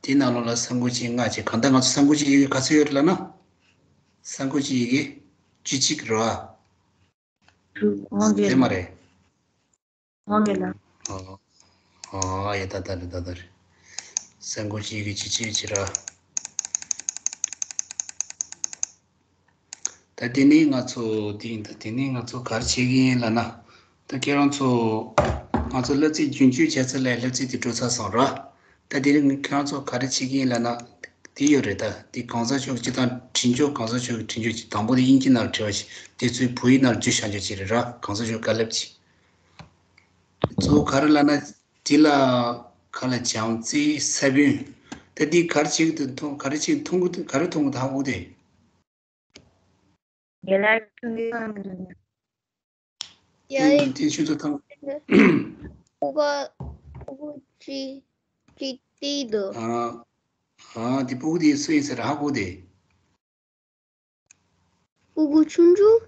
འདི་ནང་ལོགས་ལ་ས་མགོ་ཅན་ལྔ་ཅིག་གང་ལྟར་ང་ཚོ་ས་མགོ་ཅན་ཡི་གེ་ག་ཚོད་ཡོད་རེད་ལབ་ན། ས་མགོ་ཅན་ཡི་གེ་བཅུ་གཅིག་ར། དྲུག་འོང་གི་རེད་མ་རེད། འོང་གི་ལ། ཨོ། ཨོ་ཡ། ད་ད་རེད། ད་ད་རེད། ས་མགོ་ཅན་ཡི་གེ་བཅུ་གཅིག་ཅིག་ར། ད་དེ་ནས་ང་ཚོ་དེ་ཡིན། ད་དེ་ནས་ང་ཚོ་ག་རེ་བྱེད་ཀྱི་ཡིན་ལབ་ན། ད་ཁྱེད་རང་ཚོ་ང་ཚོ་བསླབ་ཚིགས་རྒྱུན་སྤྱོད་བྱ་ཚུལ་ལ་བསླབ་ཚིགས་དེ་འགྲོ་ཚར་སོང་ར། ད་དེ་རིང་ཁྱེད་རང་ཚོ་ག་རེ་བྱེད་ཀྱི་ཡིན་ལབ་ན། དེ་ཡོད་རེད། ད་དེ་གོང་ས་མཆོག་སྤྱི་དང་དྲིན་ཆོག་གོང་ས་མཆོག་གི་དྲིན་ཆོག་ཅིག་དང་པོ་དེ་དབྱིན་ཇི་ནང་བྲིས་པ་ཞིག་དེ་ཚོའི་བོད་ཡིག་ནང་བསྒྱུར་བཞག་རྒྱུ་ཅིག་རེད་ར། གོང་ས་མཆོག་བཀའ་སློབ་ཅིག་གཙོ་བོ་ག་རེ་ལབ་ན། དེ་ལ་ག་ལ་བྱམས་བརྩེའི་ས་བོན། ད་འདི་ག་རེ་བྱེད་ཀྱི་འདུག་མཐོང་། ག་རེ་བྱེད་མཐོང་གི་འདུག་ག་རེ་མཐོང་གི་འདུག་ཧ་གོ་དེ། ཡ་ཡ། ཁྱོད་ཀྱིས་གང་གི་རེད། ཡ་ཡ། དེ་ཆུ་ཚོད་ཐང་། ཕྲུ་གུ་ཕྲུ་གུ་ཅི་ཅི་ཏི་འདུག་ཨ་ཨ། དེ་ཕྲུ་གུ་དེ་སུ་ཡིན་ཟེར་ཧ་གོ་དེ། ཕྲུ་གུ་ཆུང་ཆུང་།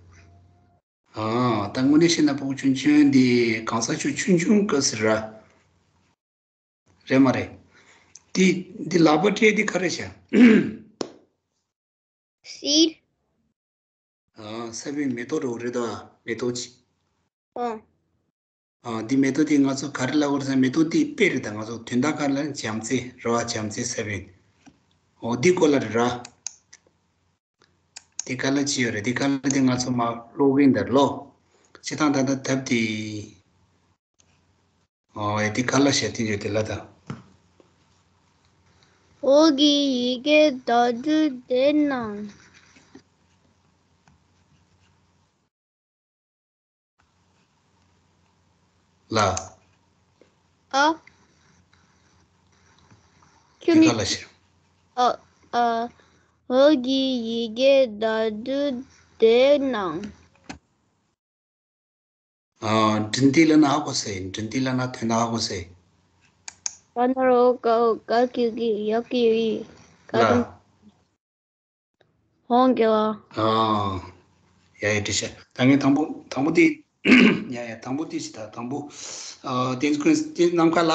ཨ། ད་དངོས་གནས་བཤད་ན་ཕྲུ་གུ་ཆུང་ཆུང་འདི་གང་ས་ཆུ་ཆུང་ཆུང་སྐབས་སུ་ར། རེད་མ་རེད། འདི་འདི་ལག་པ་སྤྲད་འདི་ག་རེ་བྱ། Seed. ཨ། ས་བོན་མེ་ཏོག་རེད་ད། མེ་ཏོག་ཅིག་ཨ། ཨ། འདི་མེ་ཏོག་འདི་ང་ཚོ་ག་རེ་ལབ་དགོས་རེད་ཟེར་ན། མེ་ཏོག་འདི་དཔེ་རེད་ད། ང་ཚོ་དོན་དག་ག་རེ་ལབ་ན་བྱམས་བརྩེ་རེད་བ། བྱམས་བརྩེ་ས་བོན། འོ་འདི་སྐོར་ལ་རེད་ར། འདི་ག་ལ་ཅི་ཡོད་རེད། འདི་ག་ལ་འདི་ང་ཚོ་མར་ཀློག་གིན་འདིར་ཀློག་བྱེད་སྟངས་ད་ལྟ་ཐབས་དེ། ཨོ་ཡ། འདི་ག་ལ་བྱ་དེ་ཡོད་དེ་ལ་ད། འོག་གི་ཡི་གེ་བརྡ་སྤྲོད་དེ་ནང་། ལ། ཨ། ཁྱོད་འདི་ག་ནི་ལ་བྱ། ཨ་ཨ། འོག་གི་ཡི་གེ་བརྡ་སྤྲོད་དེ་ནང་། ཨ། འབྲི་འདི་ལ་ན་ཧ་གོ་སེ། འབྲི་འདི་ལ་ན་དོན་དག་ཧ་གོ་སེ། ཀ་ན་རོ་ཀ་འོ་ཀ་ཀི་གི་ཡ་ཀི་ཡི་ཀ་ལ། དང་། ཧོང་གི་ལ། ཨ། ཡ་ཡ། འགྲིག་ཤག་ད་ངས་དང་པོ་དང་པོ་དེ། ཡ་ཡ། དང་པོ་དེ་ཞིག་ད་དང་པོ། ཨ། དེ་ཀུན་དེ་ནམ་མཁའ་ལ།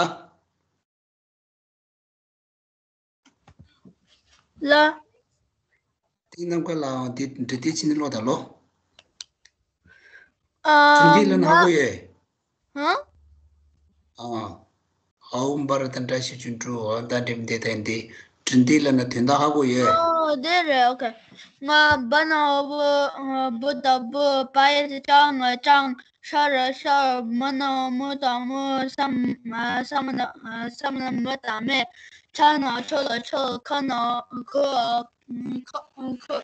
ལ། དེ་ནམ་མཁའ་ལའང་དེ་འབྲི་དེ་ཕྱི་ནས་ཀློག་དང་ལོ། ཨ། དེ་འདི་ལ་ན་ཧ་གོ་ཡོད། ཧ། ཨ། ཨའུ་འབར་དང་བཀྲ་ཤིས་ཆུང་འབྲུ་འོ་ད་འགྲིམ་དེ་དང་འདི་འབྲི་འདི་ལ་ན་དོན་དག་ཧ་གོ་ཡོད། ཨོ་དེ་རེད། ཨོ་ཁེ། ང་བ་ན་འོ་བུ་བུ་ད་བུ། པ་ཡ་ཏི་ཅ་ང་སྤྱང་། ཤ་ར་ཤར། མ་ན་མུ་ད་མུ། ས་མ་ས་མ་ན་ས་མ་ན་མུ་ད་མེད། ཆ་ན་ཆོ་ལ་ཆོལ། ཁ་ན་ཁུ་ཁ་ཁུ།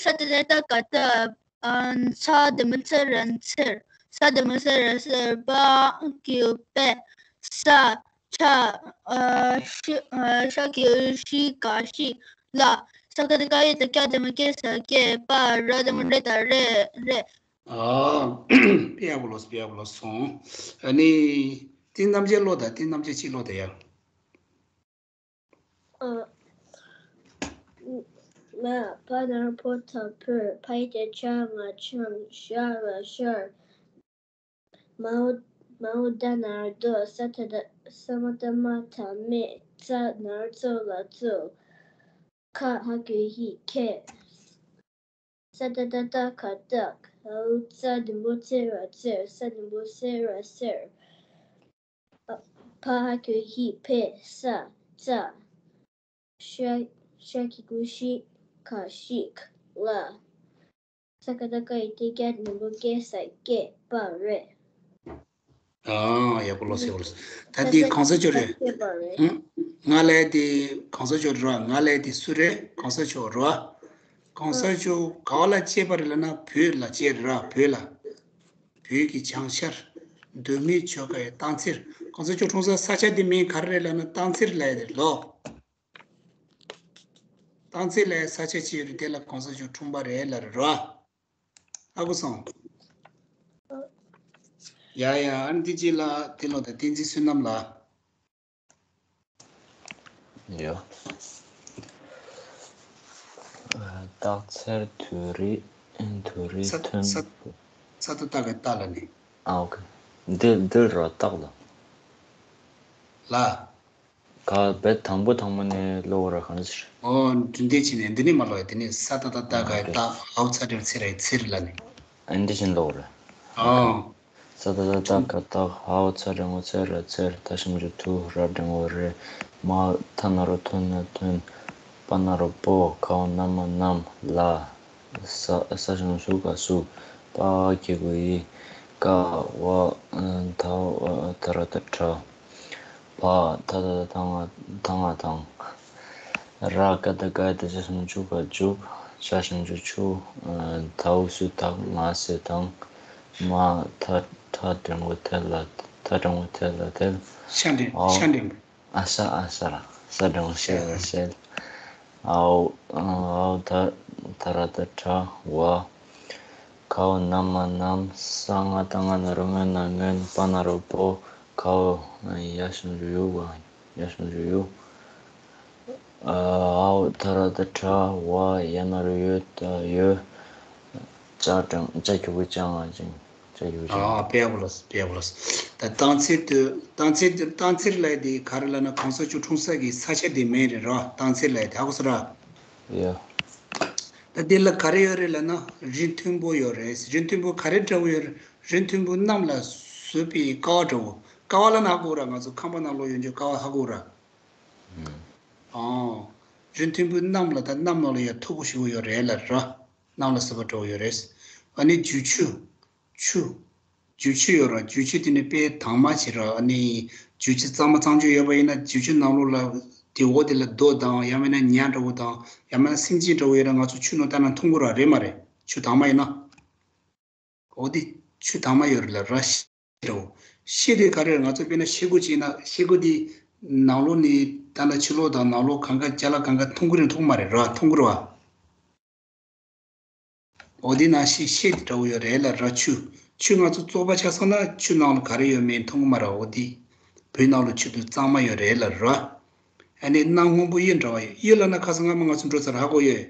ས་ཏི་ཏ་ཀ་ཏི། ཨ། ཚ་དི་མ་ཚི་ར་ཚེར། ས་དི་མ་སི་ར་སེར། པ་གི་པད། ས། ཆ། ཨ། ཤི། ཨ། ཤ་གི་ཤི་ག་ཤིས། ལ། ས་ཀ་བཏགས་སྐ་ཡ་བཏགས་སྐྱ་འདས་མོ་སྐྱེ་ས་སྐྱེ། པ་ར་འདས་མོ་རེ་བཏགས་རེད་རེད། ཨ། དཔེ་ཡག་པོ་ལོས་དཔེ་ཡག་པོ་ལོས་སོང་། ཨ་ནི། དེ་རྣམ་བཅད་ཀློག་དང་དེ་རྣམ་བཅད་གཅིག་ཀློག་དང་ཡ། ཨ། ལ། བ་ན་རོ་བོ་ད་བོད། ཕ་ཡ་བཏགས་ཕྱ་ང་འཕྱང་། ཤ་ར་ཤར། མའོ་མའོ་ད་ན་རོ་དོ། ས་ད་བཏགས་ས་མ་བཏགས་སྨ་ད་སྨད། ཙ་ན་རོ་ཙོ་ལ་ཙོགས། ཁ་ཧ་གོ་ཧི་ཁེ། ས་ཏ་བཏགས་སྟ་ག་སྟག་འའོ་ཙ་འགྲེང་བུ་ཙེ་ར་ཙེར། ས་འགྲེང་བུ་སེ་ར་སེར། ཕ་ཧ་གོ་ཧི་ཕེ། ས་ཙ། ཤ་ཤ་གི་གུ་ཤི་ཁ་ཤིག་ལ། ས་ཀ་བཏགས་སྐ་ཡ་བཏགས་སྐྱ་འགྲེང་བུ་སྐྱེ་ས་སྐྱེ་པ་རེད། ཨ། ཡག་པོ་ལོས་ཡག་པོ་ལོས། ད་འདི་གོང་ས་མཆོག་རེད། ཧུམ། ང་ལ་དེ་གོང་ས་མཆོག་རེད་བ། ང་ལ་དེ་སུ་རེད། གོང་ས་མཆོག་རེད་བ། གོང་ས་མཆོག་ག་བ་ལ་སྐྱེས་པ་རེད་ལབ་ན་བོད་ལ་སྐྱེས་རེད་བ། བོད་ལ། བོད་ཀྱི་བྱང་ཤར། མདོ་སྨད་ཆོལ་ཁ་ཡི་སྟག་འཚེར། གོང་ས་མཆོག་འཁྲུངས་ས་ས་ཆ་དེ་མིང་ག་རེ་རེད་ལབ་ན་སྟག་འཚེར་ལབ་ཡ་རེད་ལོ། སྟག་འཚེར་ལབ་ཡ་ས་ཆ་ཅིག་ཡོད་རེད། དེ་ལ་གོང་ས་མཆོག་འཁྲུངས་པ་རེད་ལབ་རེད་བ། ཧ་གོ་སོང་། ཡ་ཡ། ཨ་ནི་འདི་གཅིག་ལ་དེ་ལོ་ད་བསྟན་འཛིན་བསོད་ནམས་ལགས། ཡ། སྟག་འཚེར་དུས་རི། དུས་རི་ས་ཐོན། ས་ས་ཏ་བཏགས་སྐ་ཡ་སྟག་ལབ་ནི། ཨ། ཨོ་ཁེ། འདི་འདི་ར་སྟག་ལ། ལ། ག་བོད་དང་པོ་དང་པོ་ནས་ཀློག་ར་ག་འདྲ་ཟེར། ཨོ། འདི་འདྲ་བྱས་ནས་འདི་ནས་མར་ཀློག་ཡ། དེ་ནས་ས་ཏ་བཏགས་སྟ་ག་ཡ་སྟག་འའོ་ཙ་འགྲེང་བུ་ཙེ་ར་ཡི་ཙེར་ལབ་ནི། ཨ་འདི་བཞིན་ཀློག་ར། ཨོ། ས་ཏ་བཏགས་སྟ་ག་སྟག་འའོ་ཙ་འགྲེང་བུ་ཙེ་ར་ཙེར། ད་ཞབས་ཀྱུ་དུ་ར་འགྲེང་བུ་རེ། མ་ཐ་ན་རོ་ཐོ་ན་ཐོན། པ་ན་རོ་པོ། ག་འོག་ན་མ་གནམ་ལ། ས་ས་ཞབས་ཀྱུ་སུ་ག་སུག་པ་གི་གུ་གཡི། ཀ་བ་ད་བ་ད་ར་བཏགས་ད་གྲ། བ་ད་བཏགས་བཏགས་ད་ང་ད་ང་དང་། ར་ཀ་བཏགས་སྐ་ཡ་བཏགས་སྐྱ་ཞབས་ཀྱུ་ཀ་རྒྱུག་ཆ་ཞབས་ཀྱུ་ཆུ། ད་འོག་སུ་དག་མ་སེ་དང་། མ་ཐ་ཐ་འགྲེང་བུ་ཐེ་ལ་ཐ་འགྲེང་བུ་ཐེ་ལ་ཐེལ། ཤ་འགྲེང་ཨོ། ཤ་འགྲེང་བུ། ཨ་ས་ཨ་ས་ར་ས་འགྲེང་བུ་ཤེ་ར་ཤེལ། འའོ་འའོ་ད་ད་ར་བཏགས་ད་བ། ག་འོག་ན་མ་གནམ། ས་ང་བཏགས་སྔ་ན་རོ་སྔོ་ན་སྔོན། པ་ན་རོ་པོ། ག་འོག་ཡ་ཞབས་ཀྱུ་ཡུ་ག་ཡ་ཞབས་ཀྱུ་ཡུ། འའོ་ད་ར་བཏགས་ད་བ། ཡ་ན་རོ་ཡོ་ད་ཡོད། ཅ་འགྲེང་ཅ་གི་གུ་ཅ་ང་ཅིང་། ཅ་གི་གུ་ཅ་ང་། ཨ་དཔེ་ཡག་པོ་ལོས་དཔེ་ཡག་པོ་ལོས། ད་སྟག་འཚེར་དུ་སྟག་འཚེར་དུ་སྟག་འཚེར་ལབ་ཡ་དེ་ག་རེ་ལབ་ན་གོང་ས་མཆོག་འཁྲུངས་ས་གི་ས་ཆ་དེ་མིང་རེད་ར། སྟག་འཚེར་ལབ་ཡ་དེ་ཧ་གོ་སོང་ར། ཡ། ད་དེ་ལ་ག་རེ་ཡོད་རེད་ལབ་ན་རི་མཐོན་པོ་ཡོད་རེད། རི་མཐོན་པོ་ག་རེ་འདྲ་བོ་ཡོད་རེད། རི་མཐོན་པོ་གནམ་ལ་བཟོས་པའི་ཀ་བ་འདྲ་བོ། ཀ་བ་ལབ་ན་ཧ་གོ་ར། ང་ཚོ་ཁང་པ་ནང་ལོགས་ཡོད་རྒྱུ་ཀ་བ་ཧ་གོ་ར། ཨང་། རི་མཐོན་པོའི་གནམ་ལ་ད་གནམ་ནང་ལ་ཡ་མཐོ་པོ་ཞེ་པོ་ཡོད་རེད་ལབ་ར། གནམ་ལ་བཟོས་པ་འདྲ་བོ་ཡོད་རེད། ཨ་ནི་རྒྱུག་ཆུ། ཆུ། རྒྱུག་ཆུ་ཡོད་ར། རྒྱུག་ཆུ་དེ་ནི་དཔེ་དྭངས་མ་ཅིག་ར། ཨ་ནི་རྒྱུག་ཆུ་གཙང་མ་གཙང་རྒྱུ་ཡོད་པ་ཡིན་ན་རྒྱུག་ཆུ་ནང་ལོགས་ལ་དེ་འོག་དེ་ལ་རྡོ་དང་ཡང་མིན་ན་ཉ་འདྲ་བོ་དང་ཡང་མིན་ན་སེམས་ཅན་འདྲ་བོ་ཡོད་ན་ང་ཚོ་ཆུ་ནང་ལྟ་ན་མཐོང་གི་ར་རེད་མ་རེད། ཆུ་དྭངས་མ་ཡིན་ན། འོ་དེ་ཆུ་དྭངས་མ་ཡོད་རེད་ལ་ར། ཤེལ་འདྲ་བོ། ཤེལ་དེ་ག་རེ་རེད། ང་ཚོ་དཔེར་ན་ཤེལ་སྒོ་ཅིག་ཡིན་ན་ཤེལ་སྒོ་དེ་ནང་ལོགས་ནས་ལྟ་ན་ཕྱི་ལོགས་དང་ནང་ལོགས་གང་ག་ཅ་ལག་གང་ག་མཐོང་གི་རེད་མཐོང་གི་མ་རེད་ར། མཐོང་གི་རེད་བ། འོ་དེ་ནང་བཞིན་ཤེལ་དེ་འདྲ་བོ་ཡོད་རེད་ལ་ར། ཆུ། ཆུ་ང་ཚོ་བཙོག་པ་ཆགས་སོང་ན་ཆུ་ནང་ལ་ག་རེ་ཡོད་མེད་མཐོང་གི་མ་རེད། འོ་དེ་བོད་ནང་ལ་ཆུ་དེ་གཙང་མ་ཡོད་རེད་ལ་ར། ཨ་ནི་གནམ་སྔོན་པོ་གཡུ་འདྲ་བ་ཡོད། གཡུ་ལབ་ན་ཁ་སང་སྔ་མོ་ང་ཚོ་འགྲོ་ས་ར་ཧ་གོ་ཡོད།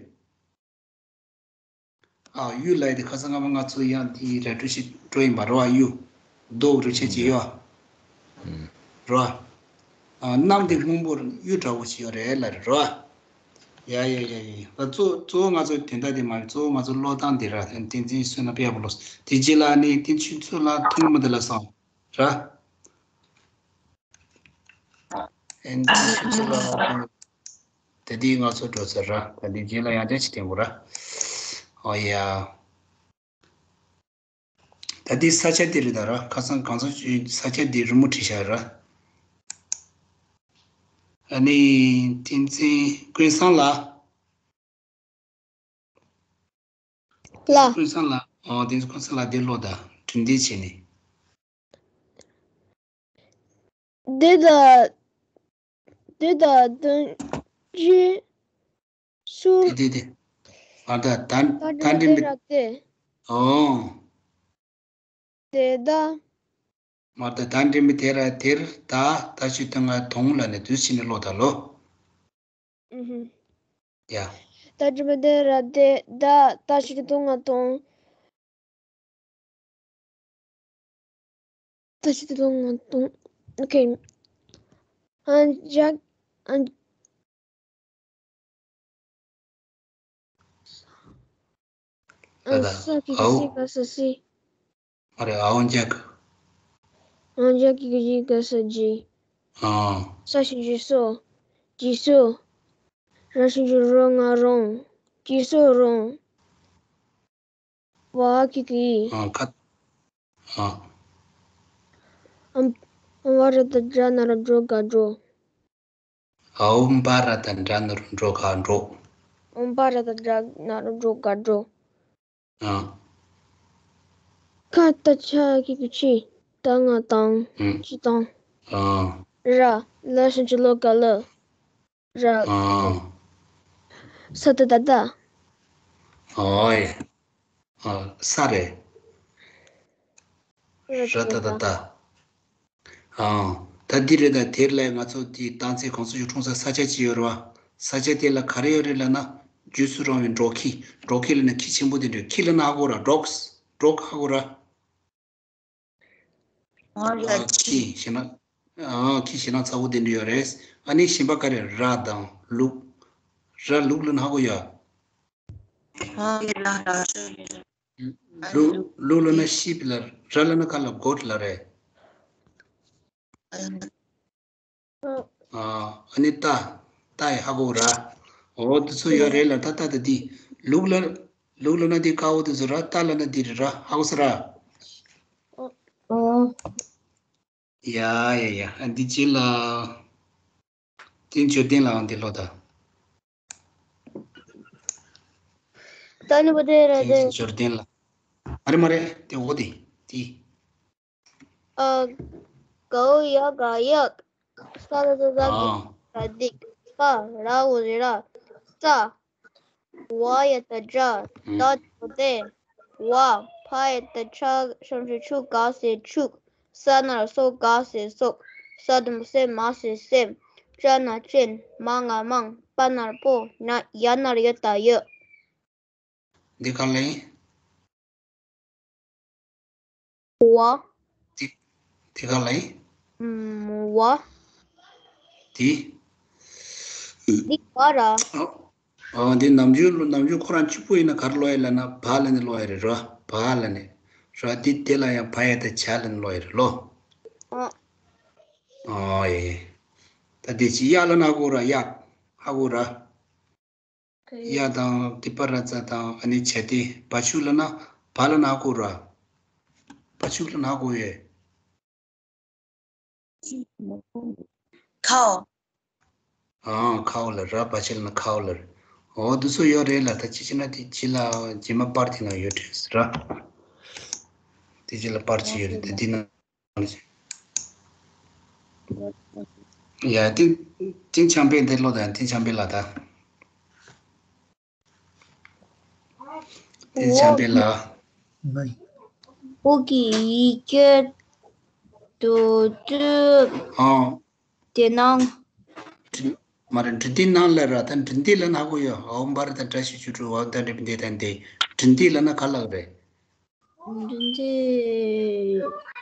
ཨ། གཡུ་ལབ་ཡ་དེ་ཁ་སང་སྔ་མོ་ང་ཚོ་ཡང་དེ་ར་སྤྲོད་ཤིག་འགྲོ་ཡིན་པ་རེད་བ། གཡུ། རྡོ་རུ་ཆེ་ཆེ་ཡོད། རེད་བ། ཨ། གནམ་དེ་སྔོན་པོར་གཡུ་འདྲ་བོ་ཞིག་ཡོད་རེད་ལབ་རེད་བ། ཡ་ཡ་ཡ་ཡ། ད་གཙོ་གཙོ་བོ་ང་ཚོ་དོན་དག་དེ་མ་རེད། གཙོ་བོ་ང་ཚོ་ཀློག་སྟངས་དེ་ར། བསྟན་འཛིན་བསོད་ནམས་དཔེ་ཡག་པོ་ཀློག་སོང་། དེ་རྗེས་ལ་ནི་བསྟན་ཆོས་མཚོ་ལགས་ཐུང་ངུ་མ་དེ་ལ་སོང་། ར། ཨེན་ཅི་ཆུ་ཚོད་ལ་ད་དེ་ང་ཚོ་འགྲོ་ཚར་ར། ད་དེ་རྗེས་ལ་ཡང་བསྐྱར་ཅིག་བསྟན་དགོས་ར། ཨོ་ཡ། ད་དེ་ས་ཆ་དེ་རེད་ད་ར། ཁ་སང་གང་ས་ས་ཆ་དེ་རི་མོ་བྲིས་བཞག་ར། ཨ་ནི་བསྟན་འཛིན་ཀུན་བཟང་ལགས། ལ། ཀུན་བཟང་ལགས། ཨོ་དེ་ཀུན་བཟང་ལགས་དེ་ཀློག་དང་འབྲི་འདི་བྱས་ནས། འདི་དང་། འདི་དང་དོན་གཅིག་ཚུར། དེ་དེ་དེ། མ་ད་ད་ད་ད་འདྲེན་འདྲེན་པའི། ར་དེ། ཨོ། དེ་ད། མ་ད་ད་འདྲེན་པའི་དེ་ར་དེར་ད་ད་ཞུ་དང་ང་དོང་ལ་ནི་དུས་ཕྱིན་ནས་ལོ་ད་ལོ། ཨུ་ཧུ། ཡ། ད་འདྲེན་པའི་དེ་ར་དེ་ད་ད་ཞུ་དང་ང་དོང་། ད་ཞུ་དང་ང་དོང་། ཨོ་ཁེ། ཨན་ཇག་ཨན། ད་ད། ས་ཀྱི་གུ་ཨའོ། སི་ག་ས་སི། ཨ་རེ་ཨའོ་འཇག་ཨང་ཇག་གི་གུ་ཇི་ག་ས་ཇི། ཨ། ས་ཞབས་ཀྱུ་སོ། ཇི་སོ། ར་ཞབས་ཀྱུ་རོ་ང་རོང་། ཇི་སོ་རོང་། བ་གི་གུ་ཡི། ཨ་ཁ། ཨ། ཨམ། ཨམ་བ་ར་ད་དྲ་ན་རོ་དྲོ་ག་དྲོ། ཨའོ་འབའ་ར་ད་དྲ་ན་རོ་དྲོ་ག་དྲོ། ཨམ་བ་ར་ད་དྲ་ན་རོ་དྲོ་ག་དྲོ། ཨ། ཁ་ད་ཆ་གི་གུ་ཆི། ད་ང་དང་། ཨུམ། ཅི་དང་། ཨ། ར། ལ་ཞབས་ཀྱུ་ལོ་ག་ལ། ར། ཨ། ས་ད་ད་ད། ཨོ་ཡ། ཨ། ས་རེད། ར་ད་ད་ད། ཨ། ད་འདི་རེད་ད། དེར་ལས་ང་ཚོ་འདི་རྟགས་མཚན་གོང་ས་ཞུ་འཁྲུངས་ས་ས་ཆ་ཅི་ཡོད་རེད་བ། ས་ཆ་དེ་ལ་ག་རེ་ཡོད་རེད་ལབ་ན། རྒྱུས་སུ་རུང་བའི་འབྲོག་ཁྱི། འབྲོག་ཁྱི་ལབ་ན་ཁྱི་ཆེན་པོ་དེ་འདྲ། ཁྱི་ལབ་ན་ཧ་གོ་ར། འབྲོག་འབྲོག་ཧ་གོ་ར། ཨ་ཡ་ཨ་ཁྱི། ཁྱི་ཞེ་ན། ཨ་ཁྱི་ཞེ་ན་ཚ་བོ་དེ་འདྲ་ཡོད་རེད། ཨ་ནི་གཞན་པ་ག་རེ། ར་དང་ལུག་ར་ལུག་ལབ་ན་ཧ་གོ་ཡ། ཨ་ཡ་ར་ར། ལུག་ལུག་ལབ་ན་ཤིབ་ལ། ར་ལབ་ན་ག་ལ་གོཊ་ལ་རེད། ཨ་ནི་རྟ། རྟ་ཡི་ཧ་གོ་ར། འོ་དེ་ཚོ་ཡོད་རེད་ལ། ད་ད་ད་འདི་ལུག་ལ་ལུག་ལབ་ན་འདི་དཀར་པོ་དེ་ཚོ་ར། རྟ་ལབ་ན་འདི་རེད་ར། ཧ་གོ་སོང་ར། ཨོ། ཡ་ཡ་ཡ། ཨ་འདི་ཅི་ལ། དེ་འབྱོར་ལྡན་ལའང་དེ་ལོ་ད། ད་ནི་བ་དེ་ར་དེ། དེ་འབྱོར་ལྡན་ལ། མ་རེད་མ་རེད། དེ་འོ་དེ་དེ། ཨ། གའོ་ཡ་ག་ཡག་ས་ད་ད་ད་གི་ཨ། ད་འདི། ཀ་ར་འོ་རེ་ར། ས། བ་ཡ་ད་དྲ། ད་འོ་དེ། བ། ཕ་ཡ་ད་ཕྱ་ཞབས་ཀྱུ་ཕྱུ་ག་ས་ཕྱུག་ས་ན་རོ་སོ་ག་ས་སོག་ས་དང་པོ་སེ་མ་ས་སེམས། ཅ་ན་ཅན། མ་ང་མང་། པ་ན་རོ་པོ། ན་ཡ་ན་རོ་ཡོ་ད་ཡོད། འདི་ག་ལ་ཡིན། བ། འདི་འདི་ག་ལ་ཡིན། ཨམ། བ། འདི། འདི་བ་ར། ཨོ། ཨོ་འདི་ནམ་རྒྱུན་ནམ་རྒྱུན་ཁོ་རང་གཅིག་པུ་ཡིན་ན་ག་རེ་ཀློག་ཡ་ལབ་ན་བ་ལབ་ནས་ཀློག་ཡ་རེད་ར། བ་ལབ་ནས་ར། འདི་དེ་ལ་ཡང་བ་ཡ་ད་བྱ་ལབ་ནས་ཀློག་ཡ་རེད་ལོ། ཨ། ཨོ་ཡེ། ད་འདི་ཅི། གཡག་ལབ་ན་ཧ་གོ་ར། གཡག་ཧ་གོ་ར། གཡག་དང་དེ་པ་ར་ཙ་དང་ཨ་ནི་བྱ་དེ། བ་ཕྱུགས་ལབ་ན། བ་ལབ་ན་ཧ་གོ་ར། བ་ཕྱུགས་ལབ་ན་ཧ་གོ་ཡོད། ཁའོ། ཨ་ཁའོ་ལབ་ར། བ་ཕྱུགས་ལབ་ན་ཁའོ་ལབ་ར། འོ་དེ་ཚོ་ཡོད་རེད་ལ། ད་ཅི་བྱས་ན་དེ་ཅི་ལ་རྗེས་མ་པར་དེ་ན་ཡོད་རེད་ར། དེ་ཅི་ལ་པར་ཅི་ཡོད་རེད་ད་འདི་ན། ཡ་ཏིང་ཏིང་ཆང་པེ་འདི་ལོ་དང་ཏིང་ཆང་པེ་ལ་ད། ཏིང་ཆང་པེ་ལ། བོད་ཀྱི་ཡི་གེ་དོ་དུ། ཨོ། དེ་ནང་། མ་རེད། འབྲི་འདི་ནང་ལ་ར། ད་འབྲི་འདི་ལ་ན་གོ་ཡོད། ཨོ་འབར་ད་འདྲ་ཞིག་ཆུ་དྲུ་བ་ད་འདྲི་འདི་ད་འདི། འབྲི་འདི་ལ་ན་ག་ལ་རེད། འདི་འདི།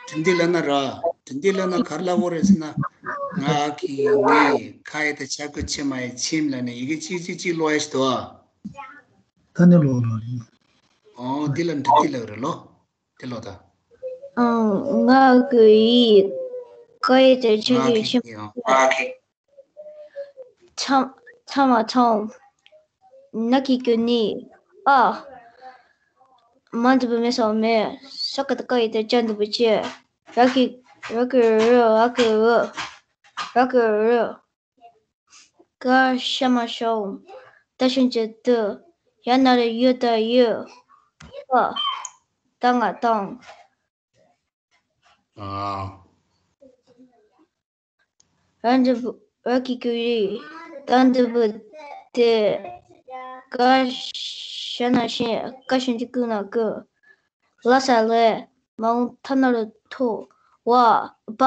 འདི་འདི་ལབ་ན་ར། འདི་འདི་ལབ་ན་ག་རེ་ལབ་དགོས་རེད་ཟེར་ན། ང་གི་ངའི་ཁ་ཡ་ད་ཆ་གི་ཆེ་མ་ཡ་ཆེམ་ལབ་ནས་ཡི་གེ་གཅིག་གཅིག་གཅིག་ཀློག་ཡ་ཞིག་འདུག་ཨ། ད་ནི་ཀློག་རོགས་ཡིན། ཨོ་འདི་ལ་འདི་འདི་ལབ་རེད་ལོ། འདི་ལོ་ད། ཨང་། ང་གི་ཡི་ཁ་ཡ་ད་ཆ་གི་ཆེམ། ང་གི་ཨང་། ཚ་མ་ཚང་། ན་གི་གུ་ནི། ཨ། མ་འདི་བུ་མེ་སོ་མེ། ས་ཀ་ད་ཀ་ཡི་ད་ཅ་འདི་བུ་ཅེ། ར་གི་ར་གི་རུ། འ་གི་འུ། ར་གི་རུ། ག་ཤ་མ་ཤོ། ད་ཞབས་ཀྱུ་དུ། ཡ་ན་རོ་ཡོ་ད་ཡོད། པ། ད་ང་དང་། ཨ། ར་འདི་བུ་ར་གི་གུ་རི། ད་འདི་བུ་དེ། ཀ་ཞ་ན་ཞེ། ཀ་ཞབས་ཀྱུ་ཀུ་ན་ཀུ། ལ་ས་ལེ། མ་འོངས་ཐ་ན་རོ་ཐོ། བ། བ།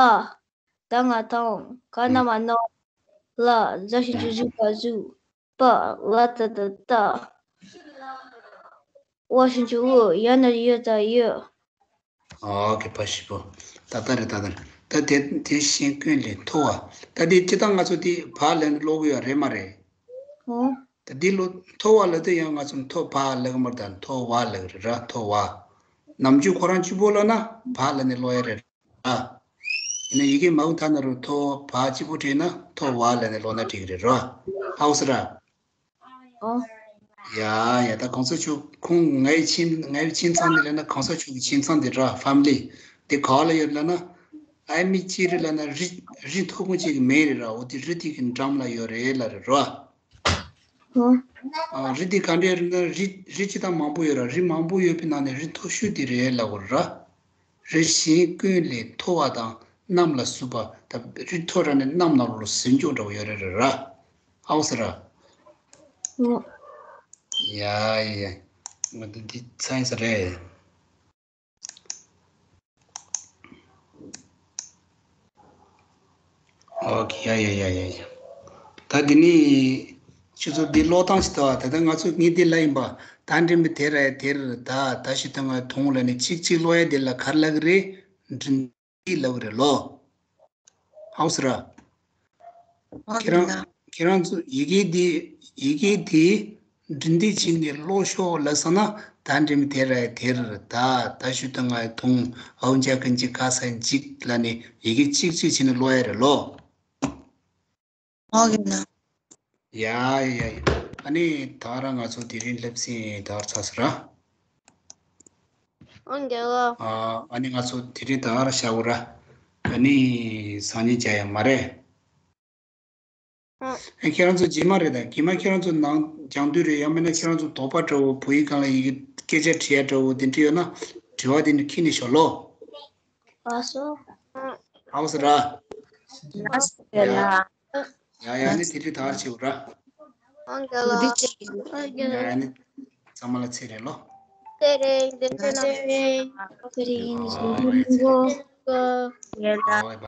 ད་ང་དང་། ག་ན་མ་ནོ། ལ། ཛ་ཞབས་ཀྱུ་ཟུ་ག་ཟུ། པ། ལ་ཏ་བཏགས་ལྟ། འོ་ཞབས་ཀྱུ་འོ། ཡ་ན་རོ་ཡོ་ད་ཡོད། ཨོ་ཁེ། ཕ་ཤི་པོ། ད་ལྟ་རེད། ད་ལྟ་རེད། ད་དེ་དེ་བཞིན་ཀུན་ལས་མཐོ་བ། ད་དེ་སྤྱིར་བཏང་ང་ཚོ་དེ་བ་ལབ་ནས་ཀློག་གི་ཡོད་རེད་མ་རེད། ཨོ། ད་དེ་ལོ་མཐོ་བ་ལབ་དུས་ཡང་ང་ཚོ་མཐོ་བ་ལབ་གི་མ་རེད། ད་མཐོ་བ་ལབ་གི་རེད་ར། མཐོ་བ། ནམ་རྒྱུན་ཁོ་རང་གཅིག་པོ་ལབ་ན་བ་ལབ་ནས་ཀློག་ཡ་རེད་ར། ཡིན་ན་ཡི་གེ་མ་འོངས་ཐ་ན་རོ་ཐོ། བ་གཅིག་པོ་བྲིས་ན་མཐོ་བ་ལབ་ནས་ཀློག་ན་འགྲིག་གི་རེད་ར། ཧའུ་སི་ར། ཨོ། ཡ་ཡ། ད་གོང་ས་མཆོག་ཁོང་ངའི་ཁྱིམ་ངའི་ཁྱིམ་ཚང་འདི་ལ་ན། གོང་ས་མཆོག་གི་ཁྱིམ་ཚང་འདི་ར། ཕེ་མི་ལི་འདི་ག་ལ་ཡོད་ལབ་ན། ཨ་མི་གཅིག་རེད་ལབ་ན། རི་རི་མཐོ་པོ་གཅིག་གི་མིང་རེད་ར། འོ་དེ་རི་དེ་གི་འགྲམ་ལ་ཡོད་རེད་ལབ་རེད་ར། ཨོ། ཨ་རི་དེ་ག་འདྲས་རེད་ན། རི་རི་སྤྱིར་བཏང་མང་པོ་ཡོད་ར། རི་མང་པོ་ཡོད་པའི་ནང་ནས་རི་མཐོ་ཤོས་དེ་རེད་ལབ་དགོས་རེད་ར། རི་གཞན་ཀུན་ལས་མཐོ་བ་དང་གནམ་ལ་ཟུག་པ། ད་རི་མཐོ་ར་ནས་གནམ་ནང་ལོགས་ཟིན་ཀྱོག་འདྲ་བོ་ཡོད་རེད་ར། ཧའུ་སི་ར། ཨོ། ཡ་ཡ། ང་ད་འདི་ཚན་ས་རེད། ཨོ་ཁེ། ཡ་ཡ་ཡ་ཡ་ཡ། ད་འདི་ནི་ཁྱོད་ཚོ་འདི་ཀློག་སྟངས་ཤིག་ལྟ་བ། ད་ལྟ་ང་ཚོ་ངས་འདི་ལབ་ཡིན་པ། ད་འདྲེ་མི་དེ་ར་དེར། ད་ད་ཞུ་ད་ང་དུང་ལ་ནི་གཅིག་གཅིག་ཀློག་ཡ་འདི་ལ་ག་རེ་ལབ་གི་རེད། འབྲི་འདི་ལབ་གི་རེད་ལོ། ཧའུ་སི་ར། ཨོ་ཁྱེད་རང་། ཡིན་ན། ཁྱེད་རང་ཚོ་ཡི་གེ་འདི་ཡི་གེ་འདི་འབྲི་འདི་བྱས་ནས་ཀློག་ཤོག་ལབ་སོང་ན། ད་འདྲེ་མི་དེ་ར་དེར། ད་ད་ཞུ་ད་ང་དུང་། འའོ་ཇ་གི་འཇི་ག་ས་འཇིག་ལབ་ནས་ཡི་གེ་གཅིག་གཅིག་བྱས་ནས་ཀློག་ཡ་རེད་ལོ། ཨོ་ཡིན་ན། ཡ་ཡ་ཡ། ཨ་ནི་ད་ར་ང་ཚོ་དེ་རིང་སླེབས་ཚེ་ད་ར་ཚར་སོང་ར། ཨོ་རྒན་ལགས། ཨ་ཨ་ནི་ང་ཚོ་དེ་རིང་ད་ར་བཞག་གོ་ར། ཨ་ནི་སང་ཉིན་མཇལ་ཡ་མ་རེད། ཨ། ཨ་ཁྱེད་རང་ཚོ་རྗེས་མ་རེད། ད་རྗེས་མ་ཁྱེད་རང་ཚོ་ནང་སྦྱང་དུས་རེད། ཡང་མིན་ན་ཁྱེད་རང་ཚོ་དོགས་པ་འདྲ་བོ། བོད་ཡིག་སྒང་ལ་ཡི་གེ་སྐད་ཆ་དྲི་ཡ་འདྲ་བོ་དེ་འདྲ་ཡོད་ན། དྲི་བ་དེ་འདྲ་འཁྱེར་ནས་ཤོག་ལོ། ཨ་སོ། ཨའོ་སི་ར། ཨ་སོ་ར། ཡ་ཡ། ནི་དེ་འདྲའི་དར་ཆེ་བ་ར། ཨང་ག་ལ། ཡ་ཡ། ནི་ཚང་མ་ལ་ཚེ་རིང་ལོ། ཚེ་རིང་། བདེ་ལེགས། ཚེ་རིང་། ཚེ་རིང་། ཨོ་ཡ། ཚེ་རིང་། ཨོ་ཡ།